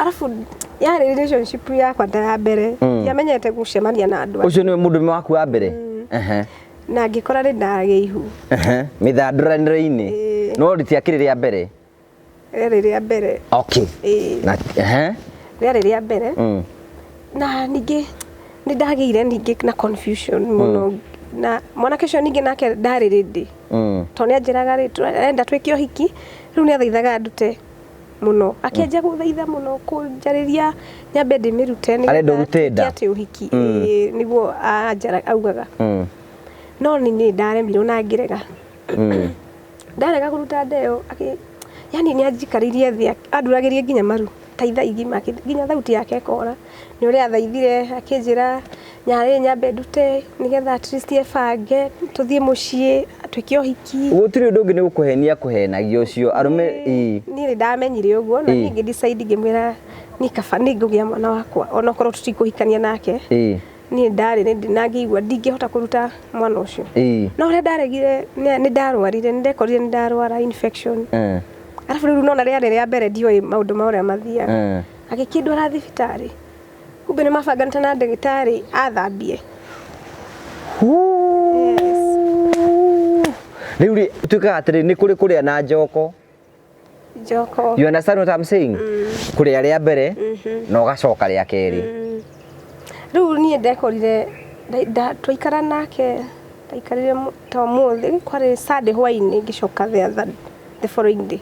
Arabu yarĩ relationship yakwa ta ya mbere. Ndiamenyete gũcemania na andũ. Ũcio nĩwe mũndũrũme waku wa mbere? Ehe. Na ngĩkora nĩ ndagĩa ihu. Ehe. Mĩthandũranĩro-inĩ. Ĩĩ. No rĩtiakĩrĩ rĩa mbere? Rĩarĩ rĩa mbere. Okay. Ĩĩ. Na ehe. Rĩarĩ rĩa mbere. Na ningĩ nĩ ndagĩire ningĩ na confusion mũno. Na mwanake ũcio ningĩ nake ndarĩ ready. Tondũ nĩ anjĩraga rĩ, arenda twĩke ũhiki, rĩu nĩ athaithaga ndute mũno. Akĩanjia gũthaitha mũno kũnjarĩria nyambe ndĩmĩrute nĩgetha Arenda ũrute nda? twĩke atĩ ũhiki. Ĩĩ, nĩguo augaga. No niĩ nĩ ndaremirwo na ngĩrega. Ndarega kũruta nda ĩyo, yani nĩ anjikarĩirie thĩ, anduragĩrie nginya maru ta ithaa igima, nginya thauti yake ĩkora. Nĩ ũrĩa athaithire akĩnjĩra nyarĩ nyambe ndute nĩgetha at least ebange tũthiĩ mũciĩ twĩke ũhiki. Gũtirĩ ũndũ ũngĩ nĩ gũkũhenia kũhenagia ũcio arũme. Ĩĩ. Niĩ nĩ ndamenyire ũguo na niĩ ngĩ decide ngĩmwĩra niĩ kaba nĩ ngũgĩa mwana wakwa onokorwo tũtikũhikania nake. Niĩ ndarĩ ready na ngĩigua ndingĩhota kũruta mwana ũcio. No ũrĩa ndaregire nĩ ndarwarire, nĩ ndekorire nĩ ndarwara infection. Arabu rĩu nona rĩarĩ rĩa mbere ndioĩ maũndũ ma ũrĩa mathiaga. Agĩkĩndwara thibitarĩ. Kumbe nĩ mabanganĩte na ndagĩtarĩ athambie. Rĩu rĩ, tuĩkaga atĩrĩ, nĩ kũrĩ kũrĩa na njoko. Njoko. You understand what I'm saying? Kũrĩa rĩa mbere na ũgacoka rĩa kerĩ. Rĩu niĩ ndekorire twaikara nake, ndaikarire ta ũmũthĩ, kwarĩ Sunday hwainĩ ngĩcoka the other, the following day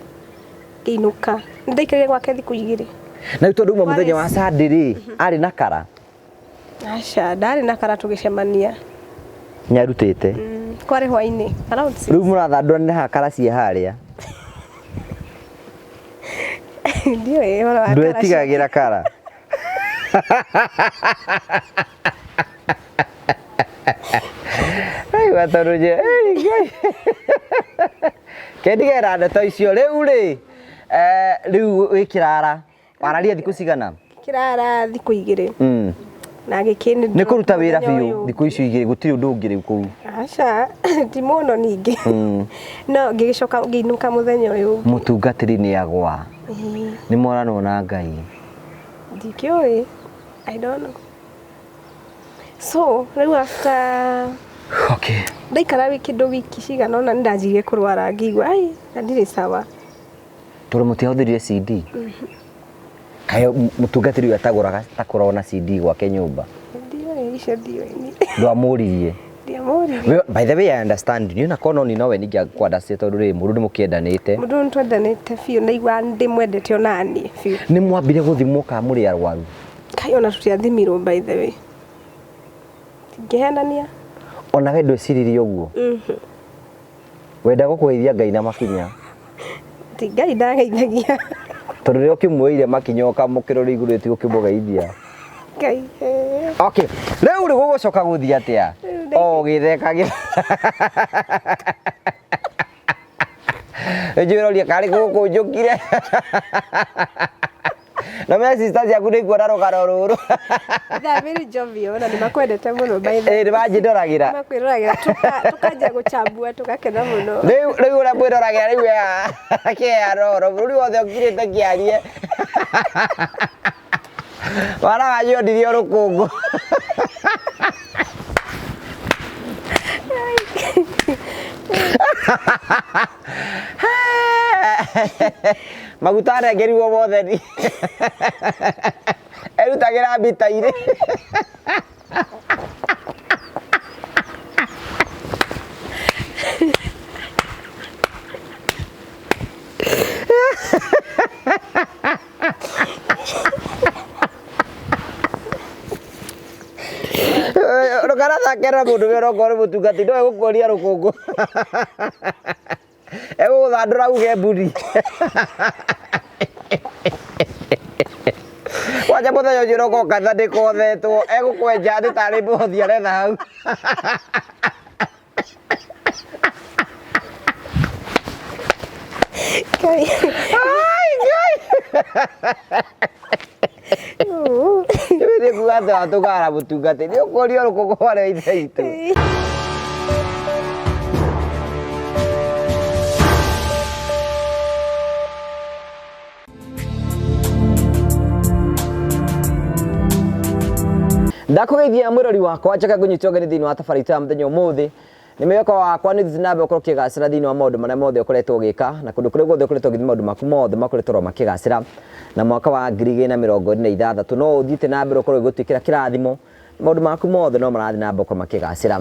ngĩinũka. Nĩ ndaikarire gwake thikũ igĩrĩ. Na rĩu tondũ uma mũthenya wa Sunday rĩ, arĩ na kara? Aca, ndarĩ na kara tũgĩcemania. Nĩarutĩte? Kwarĩ hwainĩ, around 6. Rĩu mũrathandũranĩra haha kara ciĩ harĩa? Ndiũĩ ũhoro wa kara cia- Ndwetigagĩra kara? Aigua tondũ nje, ei, Ngai. Kendigera ndeto icio rĩu rĩ, rĩu wĩ kĩrara. Wararia thikũ cigana? Kĩrara thikũ igĩrĩ. Na gĩkĩ Nĩ kũruta wĩra biũ thikũ icio igĩrĩ, gũtirĩ ũndũ ũngĩ rĩu kũu. Aca, ti mũno ningĩ. No ngĩgĩcoka ngĩinũka mũthenya ũyũ. Mũtungatĩri nĩ agwa. Nĩ moranwo na Ngai. Ndikĩũĩ. I don't know. So, rĩu after Okay. ndaikara kĩndũ wiki cigana ũna nĩ ndanjirie kũrwara ngĩigua ai na ndirĩ sawa. Tondũ mũtiahũthĩrire CD. Kaĩ mũtungatĩri ũyũ atagũraga takoragwo na CD gwake nyũmba? Ndiũĩ icio ndiũĩ niĩ. Ndwamũririe? Ndiamũririe. Well, by the way, I understand. Niĩ onakorwo no niĩ nowe ningĩakũ-understand tondũ rĩ, mũndũ nĩmũkĩendanĩte. Mũndũ nĩtwendanĩte biũ ndaigua ndĩmwendete onaniĩ biũ. Nĩ mwambire gũthimwo kana mũrĩ arwaru? Kai ona tũtiathimirwo by the way. Ndingĩhenania. Ona we ndweciririe ũguo? Wenda gũkũgeithia Ngai na makinya. Ti Ngai ndageithagia. Tondũ rĩrĩa ũkĩmuoire makinya ũkamũkĩrora igũrũ ĩti ũkĩmũgeithia. Ngai. Okay. Rĩu rĩ gũgũcoka gũthiĩ atĩa? O ũgĩthekagĩra. Njũroria karĩ gũkũ njũkire. Na me sister ciaku nĩ ikuona rũgano rũrũ. They are very jovial na nĩ makwendete mũno by the way. Ĩĩ nĩ manjĩndoragĩra. Makwĩroragĩra tũkanjia gũchambua tũgakena mũno. Rĩu rĩu ũrĩa mwĩroragĩra rĩu kĩa roro bũrũri wothe ũkirĩte kĩarie. Mwana wanyu ondirie rũkũngũ. Maguta arengerirwo mothe ni erutagĩra mbita-inĩ. Ndũkanathake na mũndũ wĩra okorwo nĩ mũtungati no egũkuonia rũkũngũ. Egũgũthandũra uge mbuni. Kwanja mũthenya ũcio ũroka kanitha ndĩkothetwo egũkwenja thĩ tarĩ mũhothi aretha hau. Ngai. Ai, Ngai. Rĩu nĩ kuga atĩ watũgara mũtungatĩri nĩ ũkuonia rũkũngũ mwarĩ wa ithe witũ. Ndakũgeithia mwĩrori wakwa, njoke ngũnyite ũgeni thĩinĩ wa tabarĩra itũ ya mũthenya ũmũthĩ. Nĩ mwĩhoko wakwa nĩ ũthiĩte na mbere gũkorwo ũkĩgacĩra thĩinĩ wa maũndũ marĩa mothe ũkoretwo ũgĩka, na kũndũ kũrĩa guothe ũkoretwo ũgĩthiĩ maũndũ maku mothe makoretwo oro makĩgacĩra. Na mwaka wa 2026 no ũthiĩte na mbere ũkorwo ũgĩgũtuĩkĩra kĩrathimo, maũndũ maku mothe no marathiĩ na mbere gũkorwo makĩgacĩra.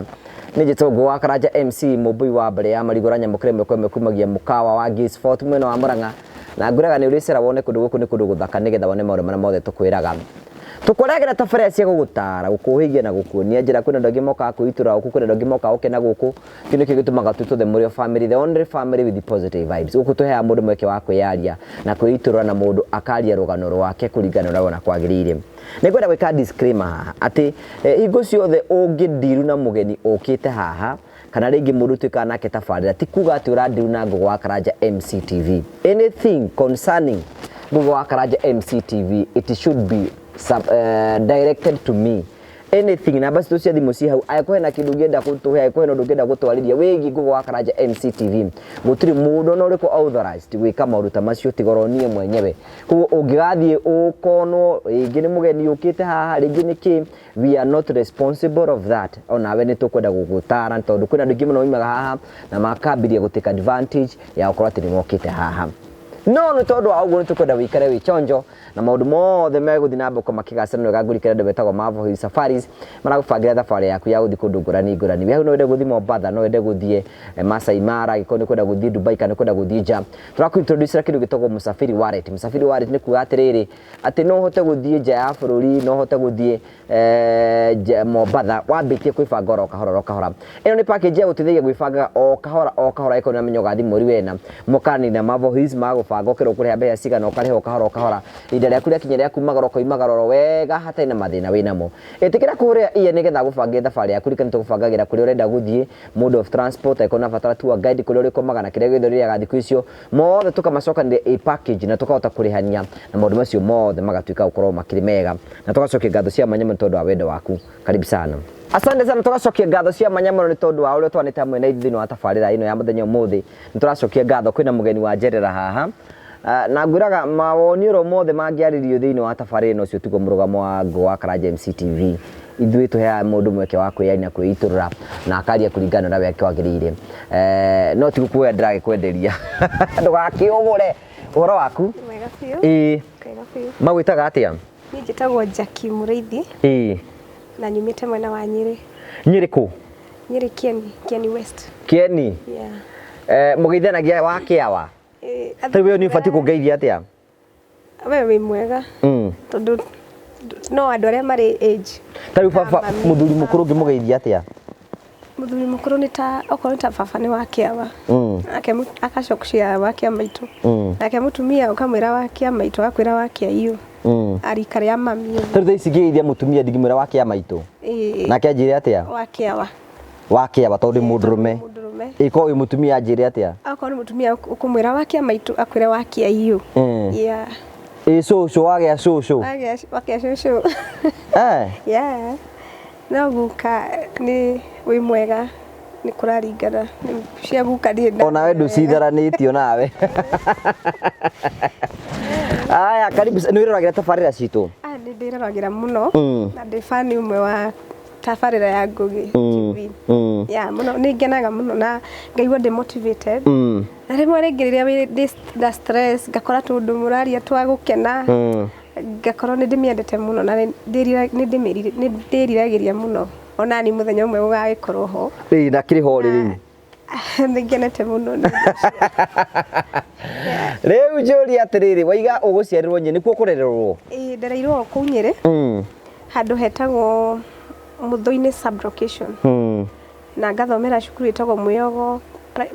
Nĩ njĩtwo Ngũgũ wa Karanja MC, mũmbũi wa mbere ya marigũ ũrĩa nyamũkĩra ĩmwe kwa ĩmwe kumagia mũkawa wa Gates Fort mwena wa Murang'a. Na ngwĩraga nĩ ũrĩcera wone kũndũ gũkũ nĩ kũndũ gũthaka nĩgetha wone maũndũ marĩa mothe tũkwĩraga. Tũkũrehagĩra tabarĩra cia gũgũtara, gũkũhĩgia na gũkuonia njĩra. Kwĩna andũ angĩ mokaga kwĩitũrũra gũkũ, kwĩna andũ angĩ mokaga gũkena gũkũ. Kĩu nĩkĩo gĩtũmaga twĩtwo the Mũrĩo family, the only family with positive vibes. Gũkũ tũheaga mũndũ mweke wa kwĩyaria na kwĩitũrũra na mũndũ akaria rũgano rwake kũringana na ũrĩa wona kwagĩrĩire. Nĩngwenda gwĩka disclaimer haha atĩ hingo ciothe ũngĩndiru na mũgeni ũkĩte haha kana rĩngĩ mũndũ twĩkaga nake tabarĩra, ti kuga atĩ ũrandiru na Ngũgũ wa Karanja MCTV. Anything concerning Ngũgũ wa Karanja MCTV, it should be directed to me. Anything, namba citũ cia thimũ ci hau, angĩkorwo hena kĩndũ ũngĩenda gũtũhe, angĩkorwo hena ũndũ ũngĩenda gũtwarĩria wĩgiĩ Ngũgũ wa Karanja MCTV, gũtirĩ mũndũ ona ũrĩkũ authorized gwĩka maũndũ ta macio tiga oro niĩ mwenyewe. Koguo ũngĩgathiĩ ũkonwo rĩngĩ nĩ mũgeni ũkĩte haha, rĩngĩ nĩ kĩ, we are not responsible of that. Onawe nĩ tũkwenda gũgũtara tondũ kwĩna andũ aingĩ mũno maumaga haha na makambiria gũ take advantage ya gũkorwo atĩ nĩ mokĩte haha. No nĩ tondũ wa ũguo nĩ tũkwenda wĩikare wĩ chonjo na maũndũ mothe megũthiĩ na mbere makĩgacĩra. Nĩ wega ngũrikĩre andũ metagwo Marvel Hill Safaris, maragũbangĩra thabarĩ yaku ya gũthiĩ kũndũ ngũrani ngũrani. Wĩ hau no wende gũthiĩ Mombatha, no wende gũthiĩ Masai Mara, angĩkorwo nĩ kwenda gũthiĩ Dubai kana nĩ kwenda gũthiĩ nja, tũrakũ introduce kĩndũ gĩtagwo Msafiri Wallet. Msafiri Wallet nĩ kuga atĩrĩrĩ, atĩ no ũhote gũthiĩ nja ya bũrũri, no ũhote gũthiĩ Mombatha wambĩtie kwĩbanga oro kahora oro kahora. Ĩno nĩ package ya gũteithagia gwĩbanga o kahora o kahora. Ĩkorwo nĩ ũgathiĩ mweri wena mũkanina Marvel Hills magũbanga ũkerwo ũkũrĩha mbeca cigana, ũkarĩha o kahora o kahora, ihinda rĩaku rĩakinya rĩa kumagara ũkoimagara oro wega hatarĩ na mathĩna wĩnamo. Ĩtĩkĩra kũhũrĩra iye nĩgetha agũbangĩre thabarĩ yaku. Ririkana tũgũbangagĩra kũrĩa ũrenda gũthiĩ, mode of transport, angĩkorwo ũrabatara tour guide, kũrĩa ũrĩkomaga na kĩrĩa gĩothe ũrĩaga thikũ icio mothe tũkamacokanĩria a package, na tũkahota kũrĩhania na maũndũ macio mothe magatuĩka gũkorwo makĩrĩ mega, na tũgacokia ngatho cia mwanya mũno tondũ wa wendo waku. Karibu sana, asante sana. Tũgacokia ngatho cia mwanya mũno nĩ tondũ wa ũrĩa twanĩte hamwe na ithuĩ thĩinĩ wa tabarĩra ĩno ya mũthenya ũmũthĩ. Nĩ tũracokia ngatho. Kwĩna mũgeni wa njerera haha. Na ngwĩraga mawoni oro mothe mangĩarĩrio thĩinĩ wa tabarĩra ĩno, ũcio tiguo mũrũgamo wa Ngũgũ wa Karanja MCTV. Ithuĩ tũheaga mũndũ mweke wa kwĩyaria na kwĩitũrũra na akaria kũringana na ũrĩa we kwagĩrĩire. No ti gũkuoya ndĩragĩkwenderia, ndũgakĩũgũre. Ũhoro waku? Mwega biũ. Ĩĩ. Mwega biũ. Magwĩtaga atĩa? Niĩ njĩtagwo Jackie Mũrĩithi. Ĩĩ. Na nyumĩte mwena wa Nyĩrĩ. Nyĩrĩ kũ? Nyĩrĩ Kieni, Kieni West. Kieni? Yeah. Mũgeithanagia wa kĩawa? Rĩu we nĩ ũbatiĩ kũngeithia atĩa? We wĩ mwega. Tondũ no andũ arĩa marĩ age. Ta rĩu baba, mũthuri mũkũrũ ũngĩmũgeithia atĩa? Mũthuri mũkũrũ nĩ ta okorwo nĩ ta baba nĩ wa kĩawa. Nake agacokia wa kĩa maitũ. Nake mũtumia ũkamwĩra wa kĩa maitũ, agakwĩra wa kĩa iũ. Arika rĩa mami. Ta rĩu thaa ici ngĩgeithia mũtumia ndingĩmwĩra wa kĩa maitũ? Nake anjĩre atĩa? Wa kĩawa. Wa kĩawa tondũ nĩ mũndũrũme. Mũndũrũme. Ĩkorwo wĩ mũtumia anjĩre atĩa? Akorwo nĩ mũtumia ũkũmwĩra wa kĩa maitũ, akwĩre wa kĩa iũ. Yeah. Ĩ cũcũ, wagĩa cũcũ? Wagĩa cũcũ. Yeah. No guka nĩ wĩ mwega, nĩ kũraringana cia guka ndirĩ. Onawe ndũcitharanĩtio nawe. Aya, karibu. Nĩ wĩroragĩra tabarĩra citũ? Nĩ ndĩroragĩra mũno na ndĩ fan ũmwe wa tabarĩra ya Ngũgĩ TV. Yeah, mũno nĩ ngenaga mũno na ngaigua ndĩ motivated. Na rĩmwe rĩngĩ rĩrĩa ndĩ na stress ngakora tũndũ mũraria twa gũkena, ngakorwo nĩ ndĩmĩendete mũno na nĩ ndĩriragĩria mũno ona niĩ mũthenya ũmwe gũgagĩkorwo ho. Ĩĩ, na kĩrĩ ho rĩ rĩu? Nĩ ngenete mũno nĩ ũndũ ũcio. Rĩu njũrie atĩrĩrĩ, waiga ũgũciarĩrwo Nyĩrĩ, nĩkuo kũrererwo? Ĩĩ, ndereirwo kũu Nyĩrĩ, handũ hetagwo Mũthũinĩ sub-location. Na ngathomera cukuru ĩtagwo Mwĩyogo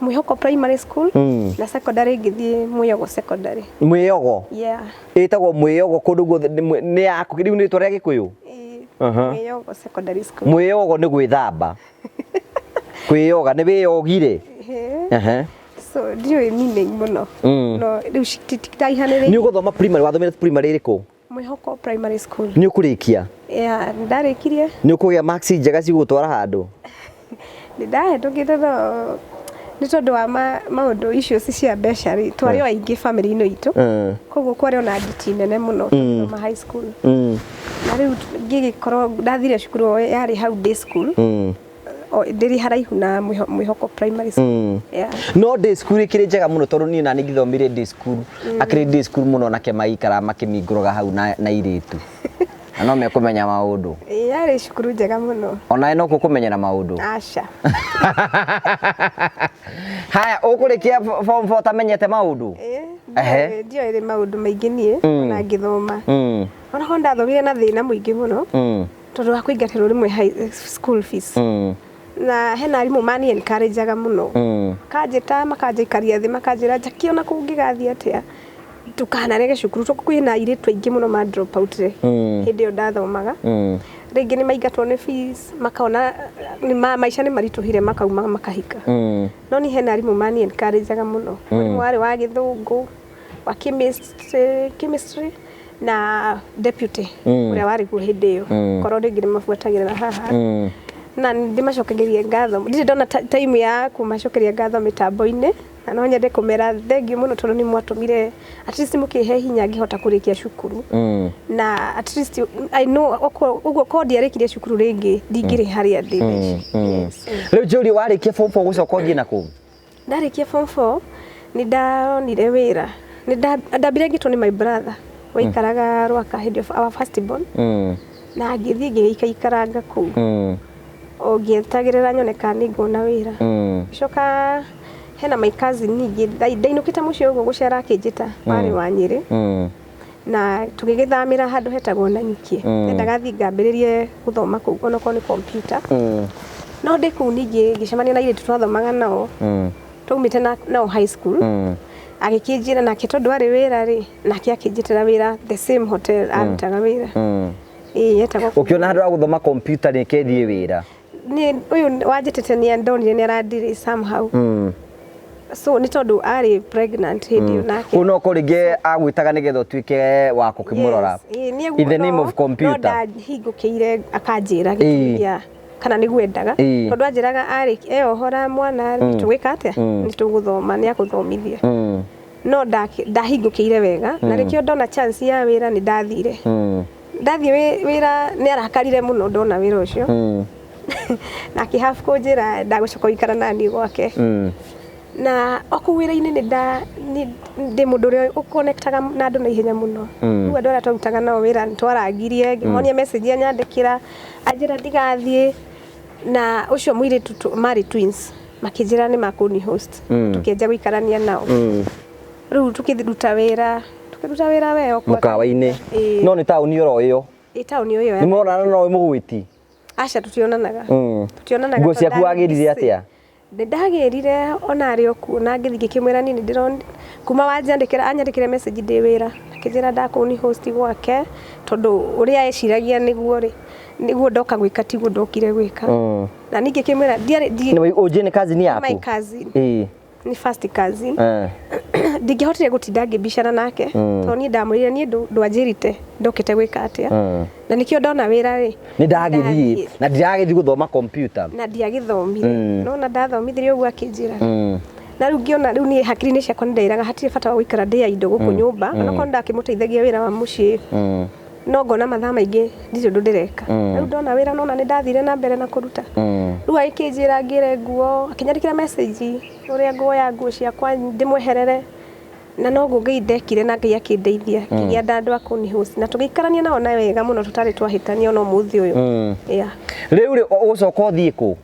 Mwĩhoko Primary School na secondary ngĩthiĩ Mwĩyogo Secondary. Mwĩyogo? Yeah. Ĩtagwo Mwĩyogo kũndũ guothe, nĩ yaku rĩu nĩ rĩtwa rĩa Gĩkũyũ? Ĩĩ, Mwĩyogo Secondary School. Mwĩyogo nĩ gwĩthamba. Kwĩyoga nĩ wĩyogire. So ndiũĩ meaning mũno. No rĩu cititaihanĩrĩirie. Nĩ ũgũthoma primary, wathomire primary ĩrĩkũ? Mwĩhoko Primary School. Nĩ ũkũrĩkia? Yeah, ndarĩkirie. Nĩ ũkũgĩa marks njega cigũgũtwara handũ? Nĩ ndahĩtũkĩte no Nĩ tondũ wa maũndũ icio ci cia mbeca rĩ, twarĩ o aingĩ family-inĩ itũ. Koguo kwarĩ ona nditi nene mũno tũgĩthoma high school. Na rĩu ngĩgĩkorwo ndathire cukuru o yarĩ hau day school. O ndĩrĩ haraihu na Mwĩhoko Primary School. Yeah. No day school ĩkĩrĩ njega mũno, tondũ niĩ nani ngĩthomire day school. Akĩrĩ day school mũno nake maikara makĩmingũraga hau na airĩtu na no mekũmenya maũndũ. Ĩ, yarĩ cukuru njega mũno. Onawe no kũkũmenyera maũndũ. Aca. Haya, ũkũrĩkia form 4 ũtamenyete maũndũ? Ehe. Ndioĩ maũndũ maingĩ niĩ ona ngĩthoma. Ona korwo ndathomire na thĩna mũingĩ mũno tondũ wa kũingatĩrwo rĩmwe school fees. Na hena arimũ mani encourageaga mũno. Makanjĩta, makanjikaria thĩ, makanjĩra, "Jackie, ona kũngĩgathiĩ atĩa ndũkanarege cukuru," tondũ kwĩna airĩtu aingĩ mũno ma drop out rĩ hĩndĩ ĩyo ndathomaga. Rĩngĩ nĩ maingatwo nĩ fees, makona nĩ maica nĩ maritũhire, makauma makahika. No niĩ hena arimũ mani encourageaga mũno. Mwarimũ warĩ wa gĩthũngũ, wa chemistry na deputy ũrĩa warĩ kuo hĩndĩ ĩyo. Korwo rĩngĩ nĩ mabuatagĩrĩra haha. Na nĩ ndĩmacokagĩria ngatho. Ndirĩ ndona time ya kũmacokeria ngatho mĩtambo-inĩ, na no nyende kũmera thengiũ mũno tondũ nĩ mwatũmire at least mũkĩhe hinya ngĩhota kũrĩkia cukuru. Na at least I know ũguo korwo ndiarĩkirie cukuru rĩngĩ ndingĩrĩ harĩa ndĩ thaa ici. Yes. Rĩu njũrie, warĩkia form 4 gũcoka ũthiĩ na kũ? Ndarĩkia form 4 nĩ ndonire wĩra. Nĩ ndambire ngĩtwo nĩ my brother waikaraga Rwaka hĩndĩ ĩyo, our first born. Na ngĩthiĩ ngĩgĩikaikaranga kũu o ngĩetagĩrĩra nyone kana nĩ nguona wĩra. Ngĩcoka hena my cousin ningĩ ndainũkĩte mũciĩ ũguo gũcera, akĩnjĩta, warĩ wa Nyĩrĩ. Na tũgĩgĩthamĩra handũ hetagwo Nanyuki. Ndendaga thiĩ ngambĩrĩrie gũthoma kũu onokorwo nĩ computer. No ndĩ kũu ningĩ ngĩcemania na airĩtu twathomaga nao. Twaumĩte nao high school. Agĩkĩnjĩra nake tondũ arĩ wĩra rĩ, nake akĩnjĩtĩra wĩra the same hotel arutaga wĩra. Ĩĩ, yetagwo Ũkĩona handũ ha gũthoma computer nĩ kethiĩ wĩra. Nĩ ũyũ wanjĩtĩte nĩ ndonire nĩ arandirĩ somehow. So nĩ tondũ arĩ pregnant hĩndĩ ĩyo nake. Kũu no korwo rĩngĩ agwĩtaga nĩgetha ũtuĩke wa gũkĩmũrora. Yes, ĩĩ, nĩ In the name of computer. No ndahingũkĩire akanjĩra gĩtũmi gĩa kana nĩguo endaga. Tondũ anjĩraga arĩ eyohora mwana tũgwĩka atĩa? Nĩ tũgũthoma, nĩ akũthomithia. No ndahingũkĩire wega na rĩkĩo ndona chance ya wĩra nĩ ndathire. Ndathiĩ wĩra nĩ arakarire mũno ndona wĩra ũcio. Na akĩhabu kũnjĩra ndagũcoka gũikara naniĩ gwake. Na o kũu wĩra-inĩ nĩ nda nĩ ndĩ mũndũ ũrĩa ũconnectaga na andũ na ihenya mũno. Rĩu andũ arĩa twarutaga nao wĩra nĩ twarangirie, ngĩmonia message anyandĩkĩra, anjĩra ndigathiĩ, na ũcio mũirĩtu marĩ twins, makĩnjĩra nĩ makũni host. Tũkĩanjia gũikarania nao. Rĩu tũkĩruta wĩra we o kwa Mũkawa-inĩ. Ĩĩ. No nĩ taũni oro ĩyo? Ĩ, taũni o ĩyo. Nĩ mũronana no mũgwĩti? Aca, tũtionanaga. Tũtionanaga Nguo tondũ ciaku ndarĩ wagĩrire busy. atĩa? Nĩ ndagĩrire ona arĩ o kuo na ngĩthiĩ ngĩkĩmwĩra niĩ nĩ ndĩrona kuma wanjandĩkĩra, anyandĩkĩre message ndĩ wĩra, akĩnjĩra ndakũni host gwake, tondũ ũrĩa eciragia nĩguo rĩ nĩguo ndoka gwĩka tiguo ndokire gwĩka. Na ningĩ ngĩkĩmwĩra ndiarĩ Nĩ ũnjĩ nĩ cousin yaku? My cousin. Nĩ first cousin. Ndingĩahotire gũtinda ngĩbicana nake tondũ niĩ ndamwĩrire niĩ ndwanjĩrite ndokĩte gwĩka atĩa. Na nĩkĩo ndona wĩra rĩ Nĩ ndagĩthiĩ ndathiĩ. na ndiragĩthiĩ gũthoma computer. Na ndiagĩthomire. Nona ndathomithirie ũguo akĩnjĩra. Na rĩu ngĩona rĩu niĩ hakiri-inĩ ciakwa nĩ ndeĩraga hatirĩ bata wa gũikara ndĩ ya indo gũkũ nyũmba, onakorwo ndakĩmũteithagia wĩra wa mũciĩ no ngona mathaa maingĩ ndirĩ ũndũ ndĩreka. Rĩu ndona wĩra nona nĩ ndathire na mbere na kũruta. Rĩu agĩkĩnjĩra ngĩre nguo, akĩnyandĩkĩra message ũrĩa nguoya nguo ciakwa ndĩmweherere, na noguo Ngai ndekire na Ngai akĩndeithia ngĩgĩa na andũ a kũni host na tũgĩikarania nao na wega mũno tũtarĩ twahĩtania ona ũmũthĩ ũyũ. Yeah. Rĩu rĩ, ũgũcoka ũthiĩ kũ?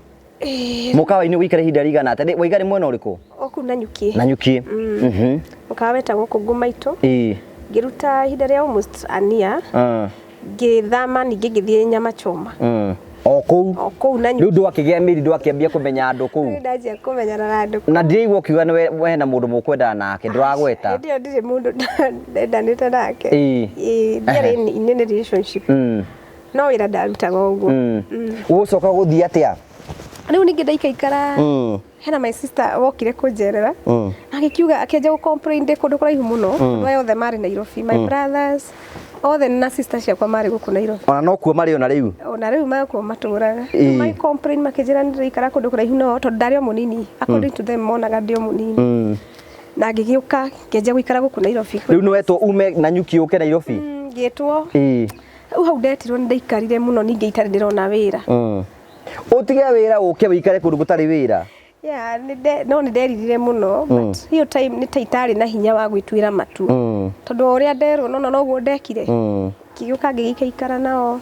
Mũkawa-inĩ ũgũikara ihinda rĩigana atĩa? Waikara mwena ũrĩkũ? O kũu Nanyuki. Nanyuki. Mũkawa wetagwo Kũngũ Maitũ. Ngĩruta ihinda rĩa almost a year. Ngĩthama ningĩ ngĩthiĩ Nyama Choma. O kũu? O kũu Nanyuki. Rĩu ndwakĩgĩa mĩri, ndwakĩambia kũmenya andũ kũu? Rĩu ndanjia kũmenyana na andũ. Na ndiraigua ũkiuga nĩ we na mũndũ mũkwendana nake, ndũragweta. Hĩndĩ ĩyo ndirĩ mũndũ ndendanĩte nake. Ĩĩ, ndiarĩ in any relationship. No wĩra ndarutaga ũguo. Ũgũcoka gũthiĩ atĩa? Rĩu ningĩ ndaikaikara hena my sister wokire kũnjerera. Agĩkiuga akĩanjia gũ complain ndĩ kũndũ kũraihu mũno. Andũ aya othe marĩ Nairobi, my brothers, Othe na sister ciakwa marĩ gũkũ Nairobi. Ona no kuo marĩ ona rĩu? Ona rĩu makuo matũraga. Ĩĩ. My complain makĩnjĩra nĩ ndĩraikara kũndũ kũraihu nao tondũ ndarĩ o mũnini. According to them monaga ndĩ o mũnini. Na ngĩgĩũka ngĩanjia gũikara gũkũ Nairobi. Rĩu nĩ wetwo ume Nanyuki ũke Nairobi? Ngĩtwo. Ĩĩ. Rĩu hau ndetirwo nĩ ndaikarire mũno ningĩ itarĩ ndĩrona wĩra. Ũtige wĩra ũke wĩikare kũndũ gũtarĩ wĩra? Yeah, no nĩ nderirire mũno, but hiyo time nĩ ta itarĩ na hinya wa gwĩtuĩra matua. Tondũ o ũrĩa nderwo nona noguo ndekire. Ngĩgĩũka ngĩgĩikaikara nao.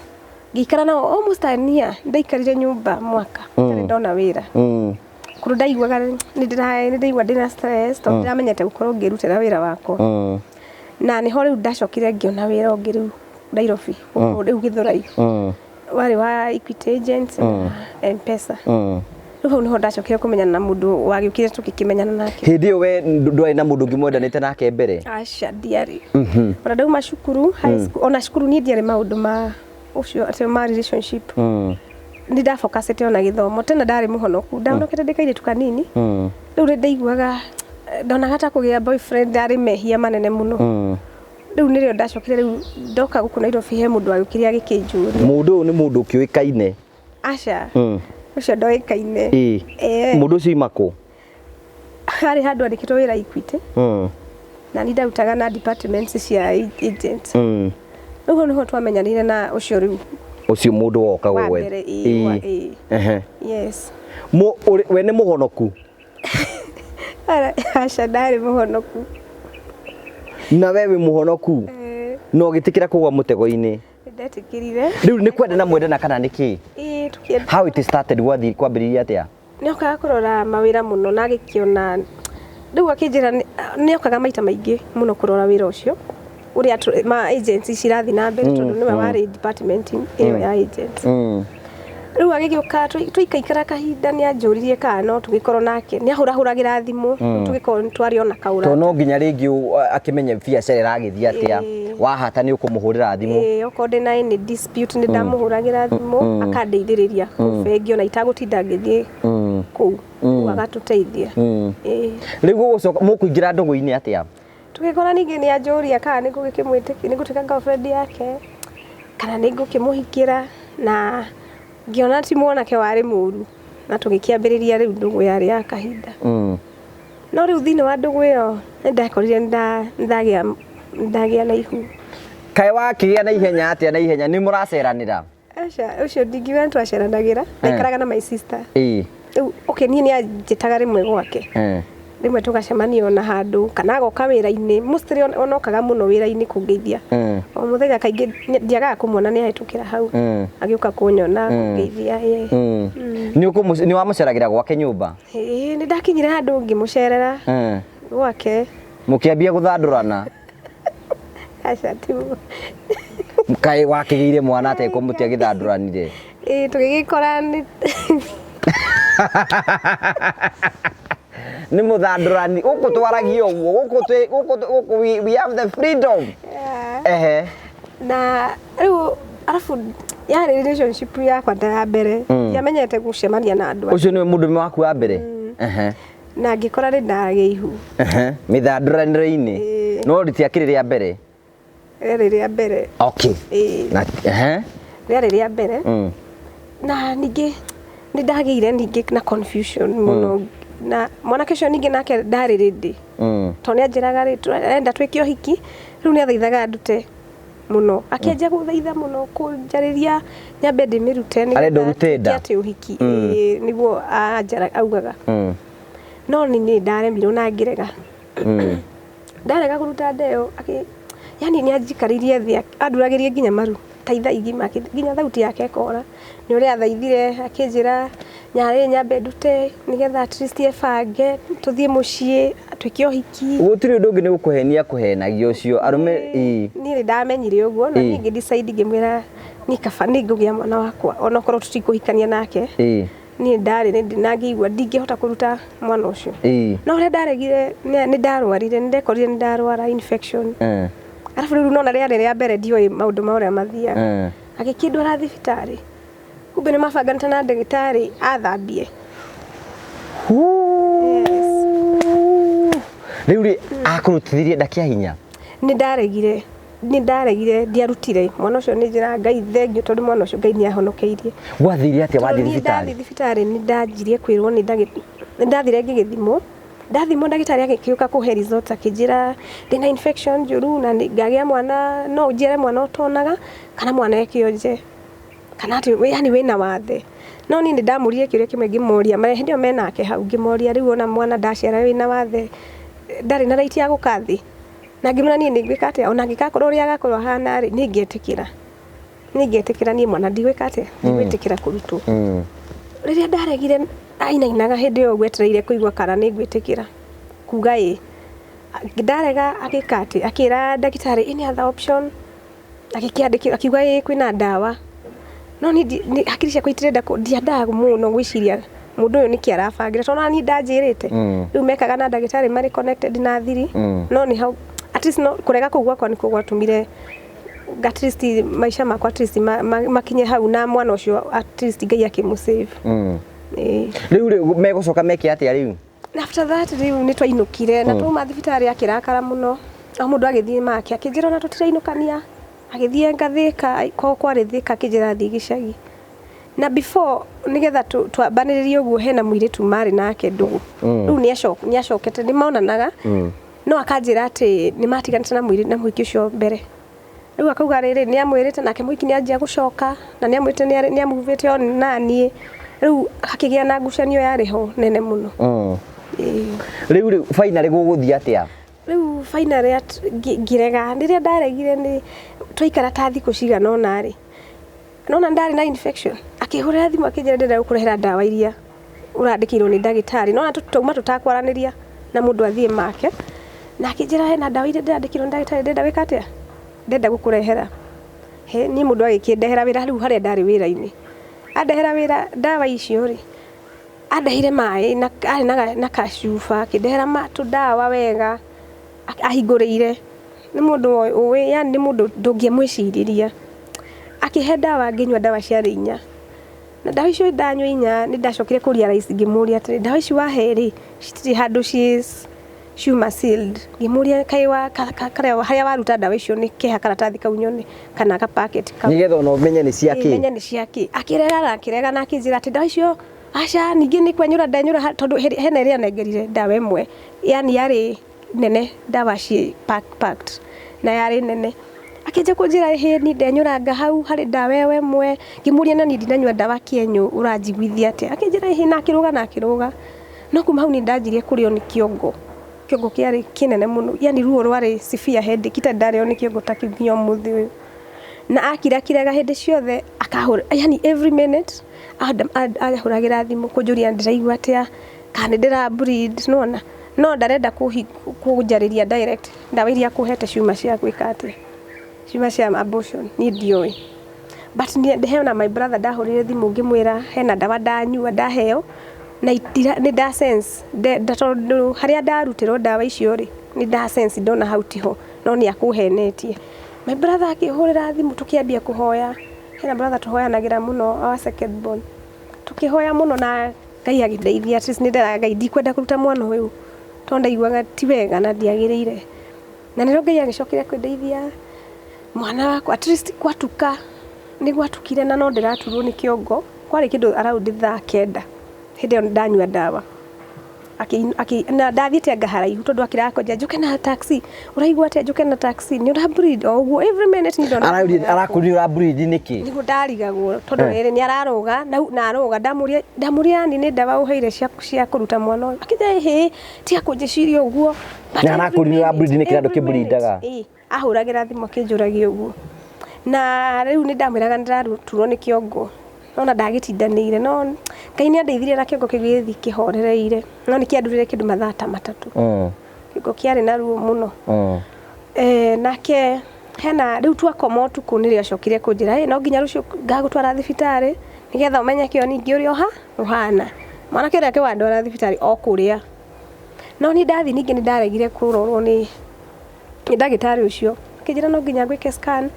Ngĩikara nao almost a year. Ndaikarire nyũmba mwaka itarĩ ndona wĩra. Kũndũ ndaiguaga nĩ ndĩraigua ndĩna stress tondũ ndĩramenyete gũkorwo ngĩrutĩra wĩra wakwa. Na nĩho rĩu ndacokire ngĩona wĩra ũngĩ rĩu Nairobi, gũkũ rĩu Gĩthũrai. Warĩ wa Equity Agents na M-Pesa. Rĩu hau nĩho ndacokire kũmenyana na mũndũ wagĩũkire tũgĩkĩmenyana nake. Hĩndĩ ĩyo we ndwarĩ na mũndũ ũngĩ mwendanĩte nake mbere? Aca, ndiarĩ. Ona ndauma cukuru, high school, ona cukuru niĩ ndiarĩ maũndũ ma ũcio atĩ ma relationship. Nĩ ndafocusĩte ona gĩthomo, tena ndarĩ mũhonoku. Ndahonokete ndĩ kairĩtu kanini. Rĩu nĩ ndaiguaga, ndonaga ta kũgĩa boyfriend arĩ mehia manene mũno. Rĩu nĩrĩo ndacokire rĩu ndoka gũkũ Nairobi he mũndũ wagĩũkire agĩkĩnjũria. Mũndũ ũyũ nĩ mũndũ ũkĩũĩkaine? Aca. Ũcio ndoĩkaine. Ĩĩ. Mũndũ ũcio ima kũ? Harĩ handũ andĩkĩtwo wĩra Equity. Na niĩ ndarutaga na departments cia agents. Rĩu hau nĩho twamenyanire na ũcio rĩu. Ũcio mũndũ woka Wa gũgwetha. mbere, ĩĩ, wa, ĩĩ. Ehe. Yes. We nĩ mũhonoku? Aca, ndarĩ mũhonoku. Na we wĩ mũhonoku? Ĩĩ. Na ũgĩtĩkĩra kũgũa mũtego-inĩ? Nĩndetĩkĩrire. Rĩu nĩ kwendana mwendana kana nĩ kĩ? Ĩĩ, tũkĩenda. How it started, gwathiĩ kwambĩrĩria atĩa? Nĩokaga kũrora mawĩra mũno na agĩkĩona, rĩu akĩnjĩra nĩokaga maita maingĩ mũno kũrora wĩra ũcio ũrĩa ma agency cirathiĩ na mbere tondũ nĩwe warĩ department ĩyo ya agents. Rĩu agĩgĩũka tũikaikara kahinda nĩanjũririe kana no tũgĩkorwo nake, nĩahũrahũragĩra thimũ, tũgĩkorwo twarĩ ona kaũra. Tondũ no nginya rĩngĩ akĩmenye biacara ĩragĩthiĩ atĩa, wahata nĩ ũkũmũhũrĩra thimũ. Ĩĩ, okorwo ndĩna any dispute nĩ ndamũhũragĩra thimũ, akandeithĩrĩria kũu bengi ona itagũtinda ngĩthiĩ kũu, agatũteithia. Ĩĩ. Rĩu gũgũcoka mũkũingĩra ndũgũ-inĩ atĩa? Tũgĩkora ningĩ nĩ anjũria kana nĩ ngũgĩkĩmwĩtĩkia, nĩ ngũtuĩka girlfriend yake, kana nĩ ngũkĩmũhikĩra, na ngĩona ti mwanake warĩ mũru, na tũgĩkĩambĩrĩria rĩu ndũgũ yarĩ ya kahinda. No rĩu thĩinĩ wa ndũgũ ĩyo nĩ ndakorire nĩ ndagĩa na ihu. Kaĩ wakĩgĩa na ihenya atĩa na ihenya, nĩ mũraceranĩra? Aca, ũcio ndingiuga nĩ twaceranagĩra, ndaikaraga na my sister. Ĩĩ. Rĩu, okay, niĩ nĩ anjĩtaga rĩmwe gwake. Rĩmwe tũgacemania ona handũ, kana agoka wĩra-inĩ, mostly onokaga mũno wĩra-inĩ kũngeithia. O mũthenya kaingĩ ndiagaga kũmuona nĩ ahĩtũkĩra hau. Agĩũka kũnyona, kũngeithia, ĩĩ. Nĩ wamũceragĩra gwake nyũmba? Ĩĩ, nĩ ndakinyire handũ ngĩmũcerera gwake. Mũkĩambia gũthandũrana? Aca, ti ũguo. Kaĩ wakĩgĩire mwana atĩa ko mũtiagĩthandũranire? Ĩĩ, tũgĩgĩkora nĩ Nĩ mũthandũrani, gũkũ twaragia ũguo, gũkũ twĩ, gũkũ, gũkũ we have the freedom. Ehe. Na rĩu arabu yarĩ relationship yakwa ta ya mbere. Ndiamenyete gũcemania na andũ. Ũcio nĩwe mũndũrũme waku wa mbere? Ehe. Na ngĩkora nĩ ndagĩa ihu. Ehe. Mĩthandũranĩre-inĩ. Ĩĩ. No rĩtiakĩrĩ rĩa mbere? Rĩarĩ rĩa mbere. Okay. Ĩĩ. Na, ehe. Rĩarĩ rĩa mbere. Na ningĩ nĩ ndagĩire ningĩ na confusion mũno. Na mwanake ũcio ningĩ nake ndarĩ ready. Tondũ nĩ anjĩraga rĩ, arenda twĩke ũhiki, rĩu nĩ athaithaga ndute mũno. Akĩanjia gũthaitha mũno, kũnjarĩria nyambe ndĩmĩrute nĩgetha Arenda ũrute nda? tuĩke atĩ ũhiki. Ĩĩ, nĩguo augaga. No nĩ ndaremirwo na ngĩrega. Ndarega kũruta nda ĩyo, yani nĩ anjikarĩirie thĩ, anduragĩrie nginya maru, ta ithaa igima, nginya thauti yake ĩkora. Nĩ ũrĩa athaithire, akĩnjĩra nyarĩ nyambe ndute nĩgetha at least ebange, tũthiĩ mũciĩ, twĩke ũhiki. Gũtirĩ ũndũ ũngĩ nĩ gũkũhenia kũhenagia ũcio, arũme, ĩĩ. Niĩ nĩ ndamenyire ũguo, na niĩ ngĩ decide ngĩmwĩra niĩ kaba nĩ ngũgĩa mwana wakwa, onokorwo tũtikũhikania nake. Niĩ ndarĩ ready na ngĩigua ndingĩhota kũruta mwana ũcio. No ũrĩa ndaregire, nĩ ndarwarire, nĩ ndekorire nĩ ndarwara infection. Arabu rĩu nona rĩarĩ rĩa mbere ndioĩ maũndũ ma ũrĩa mathiaga. Agĩkĩndwara thibitarĩ. Kumbe nĩ mabanganĩte na ndagĩtarĩ athambie. Rĩu rĩ, akũrutithirie nda kĩa hinya? Nĩ ndaregire. Nĩ ndaregire, ndiarutire mwana ũcio. Nĩ njĩra Ngai thengiũ, tondũ mwana ũcio Ngai nĩ ahonokeirie. Gwathire atĩa wathiĩ Tondũ niĩ thibitarĩ? Ndathiĩ thibitarĩ, nĩ ndanjirie kwĩrwo nĩ ndathire ngĩgĩthimwo. Ndathimwo, ndagĩtarĩ agĩkĩũka kũhe result, akĩnjĩra ndĩna infection njũru na ngagĩa mwana, no njiare mwana ũtonaga kana mwana ekĩonje kana atĩ yani wĩna wathe. No niĩ nĩ ndamũririe kĩũria kĩmwe, ngĩmoria hĩndĩ ĩyo menake hau, ngĩmoria, rĩu ona mwana ndaciara wĩna wathe ndarĩ na right ya gũka thĩ? Na ngĩmwĩra, niĩ nĩ ngwĩka atĩa, ona angĩgakorwo ũrĩa agakorwo ahana rĩ, nĩ ngetĩkĩra, nĩ ngetĩkĩra. Niĩ mwana ndigwĩka atĩa, ndigwĩtĩkĩra kũrutwo. Rĩrĩa ndaregire, ainainaga hĩndĩ ĩyo gwetereire kũigua kana nĩ ngwĩtĩkĩra kuga ĩ. Ndarega, agĩka atĩ akĩra ndagĩtarĩ any other option, agĩkĩandĩkĩra, akiuga ĩ kwĩna ndawa. No niĩ hakiri ciakwa itirenda ndiendaga mũno gwĩciria mũndũ ũyũ nĩkĩ arabangĩra, tondũ ona niĩ ndanjĩrĩte. Rĩu mekaga na ndagĩtarĩ marĩ connected na thiri. No nĩ hau at least, no kũrega kũu gwakwa nĩkuo gwatũmire at least maica makwa at least makinye hau, na mwana ũcio at least Ngai akĩmũ-save. Ĩĩ. Rĩu rĩ, megũcoka meke atĩa rĩu? Na after that rĩu nĩ twainũkire na twauma thibitarĩ, akĩrakara mũno, o mũndũ agĩthiĩ make, akĩnjĩra ona tũtirainũkania, agĩthiĩ ngathĩka ko kwarĩ Thĩka, akĩnjĩra thiĩ gĩcagi. Na before nĩgetha twambanĩrĩrie ũguo, hena mũirĩtu marĩ nake ndũgũ. Rĩu nĩacokete, nĩ monanaga, no akanjĩra atĩ nĩ matiganĩte na mũirĩtu na mũhiki ũcio mbere. Rĩu akauga rĩrĩ, nĩ amwĩrĩte nake mũhiki nĩ anjia gũcoka na nĩ amwĩrĩte nĩ amuvĩte on na niĩ. Rĩu hakĩgĩa na ngucanio yarĩ ho nene mũno. Ĩĩ. Rĩu rĩ, finally gũgũthiĩ atĩa? Rĩu finally ngĩrega. Rĩrĩa ndaregire, nĩ twaikara ta thikũ cigana ũna rĩ, nona ndarĩ na infection, akĩhũrĩra thimũ, akĩnjĩra, ndĩrenda gũkũrehera ndawa iria ũrandĩkĩirwo nĩ ndagĩtarĩ. Nona twauma tũtakwaranĩria na mũndũ athiĩ make, na akĩnjĩra hena ndawa iria ndĩrandĩkĩirwo nĩ ndagĩtarĩ, ndĩrenda gwĩka atĩa, ndĩrenda gũkũrehera. He niĩ mũndũ agĩkĩndehera wĩra rĩu harĩa ndarĩ wĩra-inĩ, andehera wĩra ndawa icio rĩ, andeheire maĩ na arĩ na kacuba, akĩndehera tũndawa wega ahingũrĩire. Nĩ mũndũ ũĩ, yani nĩ mũndũ ndũngĩmwĩcirĩria. Akĩhe ndawa, ngĩnyua ndawa ciarĩ inya, na ndawa icio ndanyua inya, nĩ ndacokire kũ realize, ngĩmũria atĩrĩ, ndawa ici wahe rĩ, citirĩ handũ ciĩ ciuma sealed. Ngĩmũria, kaĩ wa karĩa harĩa waruta ndawa icio nĩ keha karatathi kau nyone kana ga packet kau? Nĩgetha ona ũmenye nĩ cia kĩ. Menye nĩ cia kĩ. Akĩrega na akĩrega na akĩnjĩra atĩ ndawa icio aca, ningĩ nĩ kwenyũra ndenyũra tondũ hena ĩrĩa anengerire ndawa ĩmwe, yani yarĩ nene, ndawa ciĩ packed na yarĩ nene. Akĩanjia kũnjĩra ĩhĩ ni ndenyũranga hau harĩ ndawa ĩyo ĩmwe. Ngĩmũria, na niĩ ndinanyua ndawa kĩenyũ, ũranjiguithia atĩa? Akĩnjĩra ĩhĩ, na akĩrũga na akĩrũga. No kuma hau nĩ ndanjirie kũrĩo nĩ kĩongo. Kĩongo kĩarĩ kĩnene mũno, yani ruo rwarĩ severe headache, itarĩ ndarĩo nĩ kĩongo ta kĩu nginya ũmũthĩ ũyũ. Na akirakiraga hĩndĩ ciothe, akahũra, yani every minute ahũragĩra thimũ kũnjũria ndĩraigua atĩa, kana nĩ ndĩra bleed. Nĩwona no ndarenda kũnjarĩria direct, ndawa iria akũhete ciuma cia gwĩka atĩa, ciuma cia abortion, niĩ ndioĩ. But hena my brother ndahũrĩire thimũ, ngĩmwĩra hena ndawa ndanyua, ndaheo, na nĩ nda sense tondũ harĩa ndarutĩrwo ndawa icio rĩ, nĩ nda sense ndona hau tiho, no nĩ akũhenetie. My brother akĩhũrĩra thimũ, tũkĩambia kũhoya. Hena brother tũhoyanagĩra mũno, our second born. Tũkĩhoya mũno na Ngai agĩndeithia. At least nĩ nderaga Ngai ndikwenda kũruta mwana ũyũ, tondũ ndaiguaga ti wega na ndiagĩrĩire. Na nĩrĩo Ngai agĩcokire kũndeithia mwana wakwa. At least gwatuka, nĩ gwatukire na no ndĩraturwo nĩ kĩongo. Kwarĩ kĩndũ around thaa 9 hĩndĩ ĩyo ndanyua ndawa. Na ndathiĩte anga haraihu, tondũ akĩraga kũnjĩra njũke na taxi. Ũraigua atĩa? Njũke na taxi? Nĩ ũra bleed o ũguo every minute nĩ ndona. Arakũria ũra bleed nĩkĩ? Nĩguo ndarigagwo, tondũ rĩrĩ nĩ ararũga na arũga. Ndamũria, yani nĩ ndawa ũheire cia kũruta mwana ũyũ? Akĩnjĩra ĩhĩ, tiga kũnjĩciria ũguo. But Na arakũria ũra bleed nĩkĩ na ndũkĩ-bleedaga? Ĩĩ, ahũragĩra thimũ akĩnjũragia ũguo. Na rĩu nĩ ndamwĩraga nĩ ndĩraturwo nĩ kĩongo, nona ndagĩtindanĩire. No Ngai nĩ andeithirie na kĩongo kĩu gĩgĩthiĩ kĩhorereire, no nĩ kĩandurire kĩndũ mathaa ta 3. Kĩongo kĩarĩ na ruo mũno. Nake hena rĩu twakoma ũtukũ, nĩrĩo acokire kũnjĩra, ĩ no nginya rũciũ ngagũtwara thibitarĩ nĩgetha ũmenye kĩo ningĩ ũrĩa ũhana. Mwanake ũrĩa akĩwandwara thibitarĩ o kũrĩa, no niĩ ndathiĩ ningĩ nĩ ndaregire kũrorwo nĩ ndagĩtarĩ ũcio. Akĩnjĩra no nginya ngwĩke scan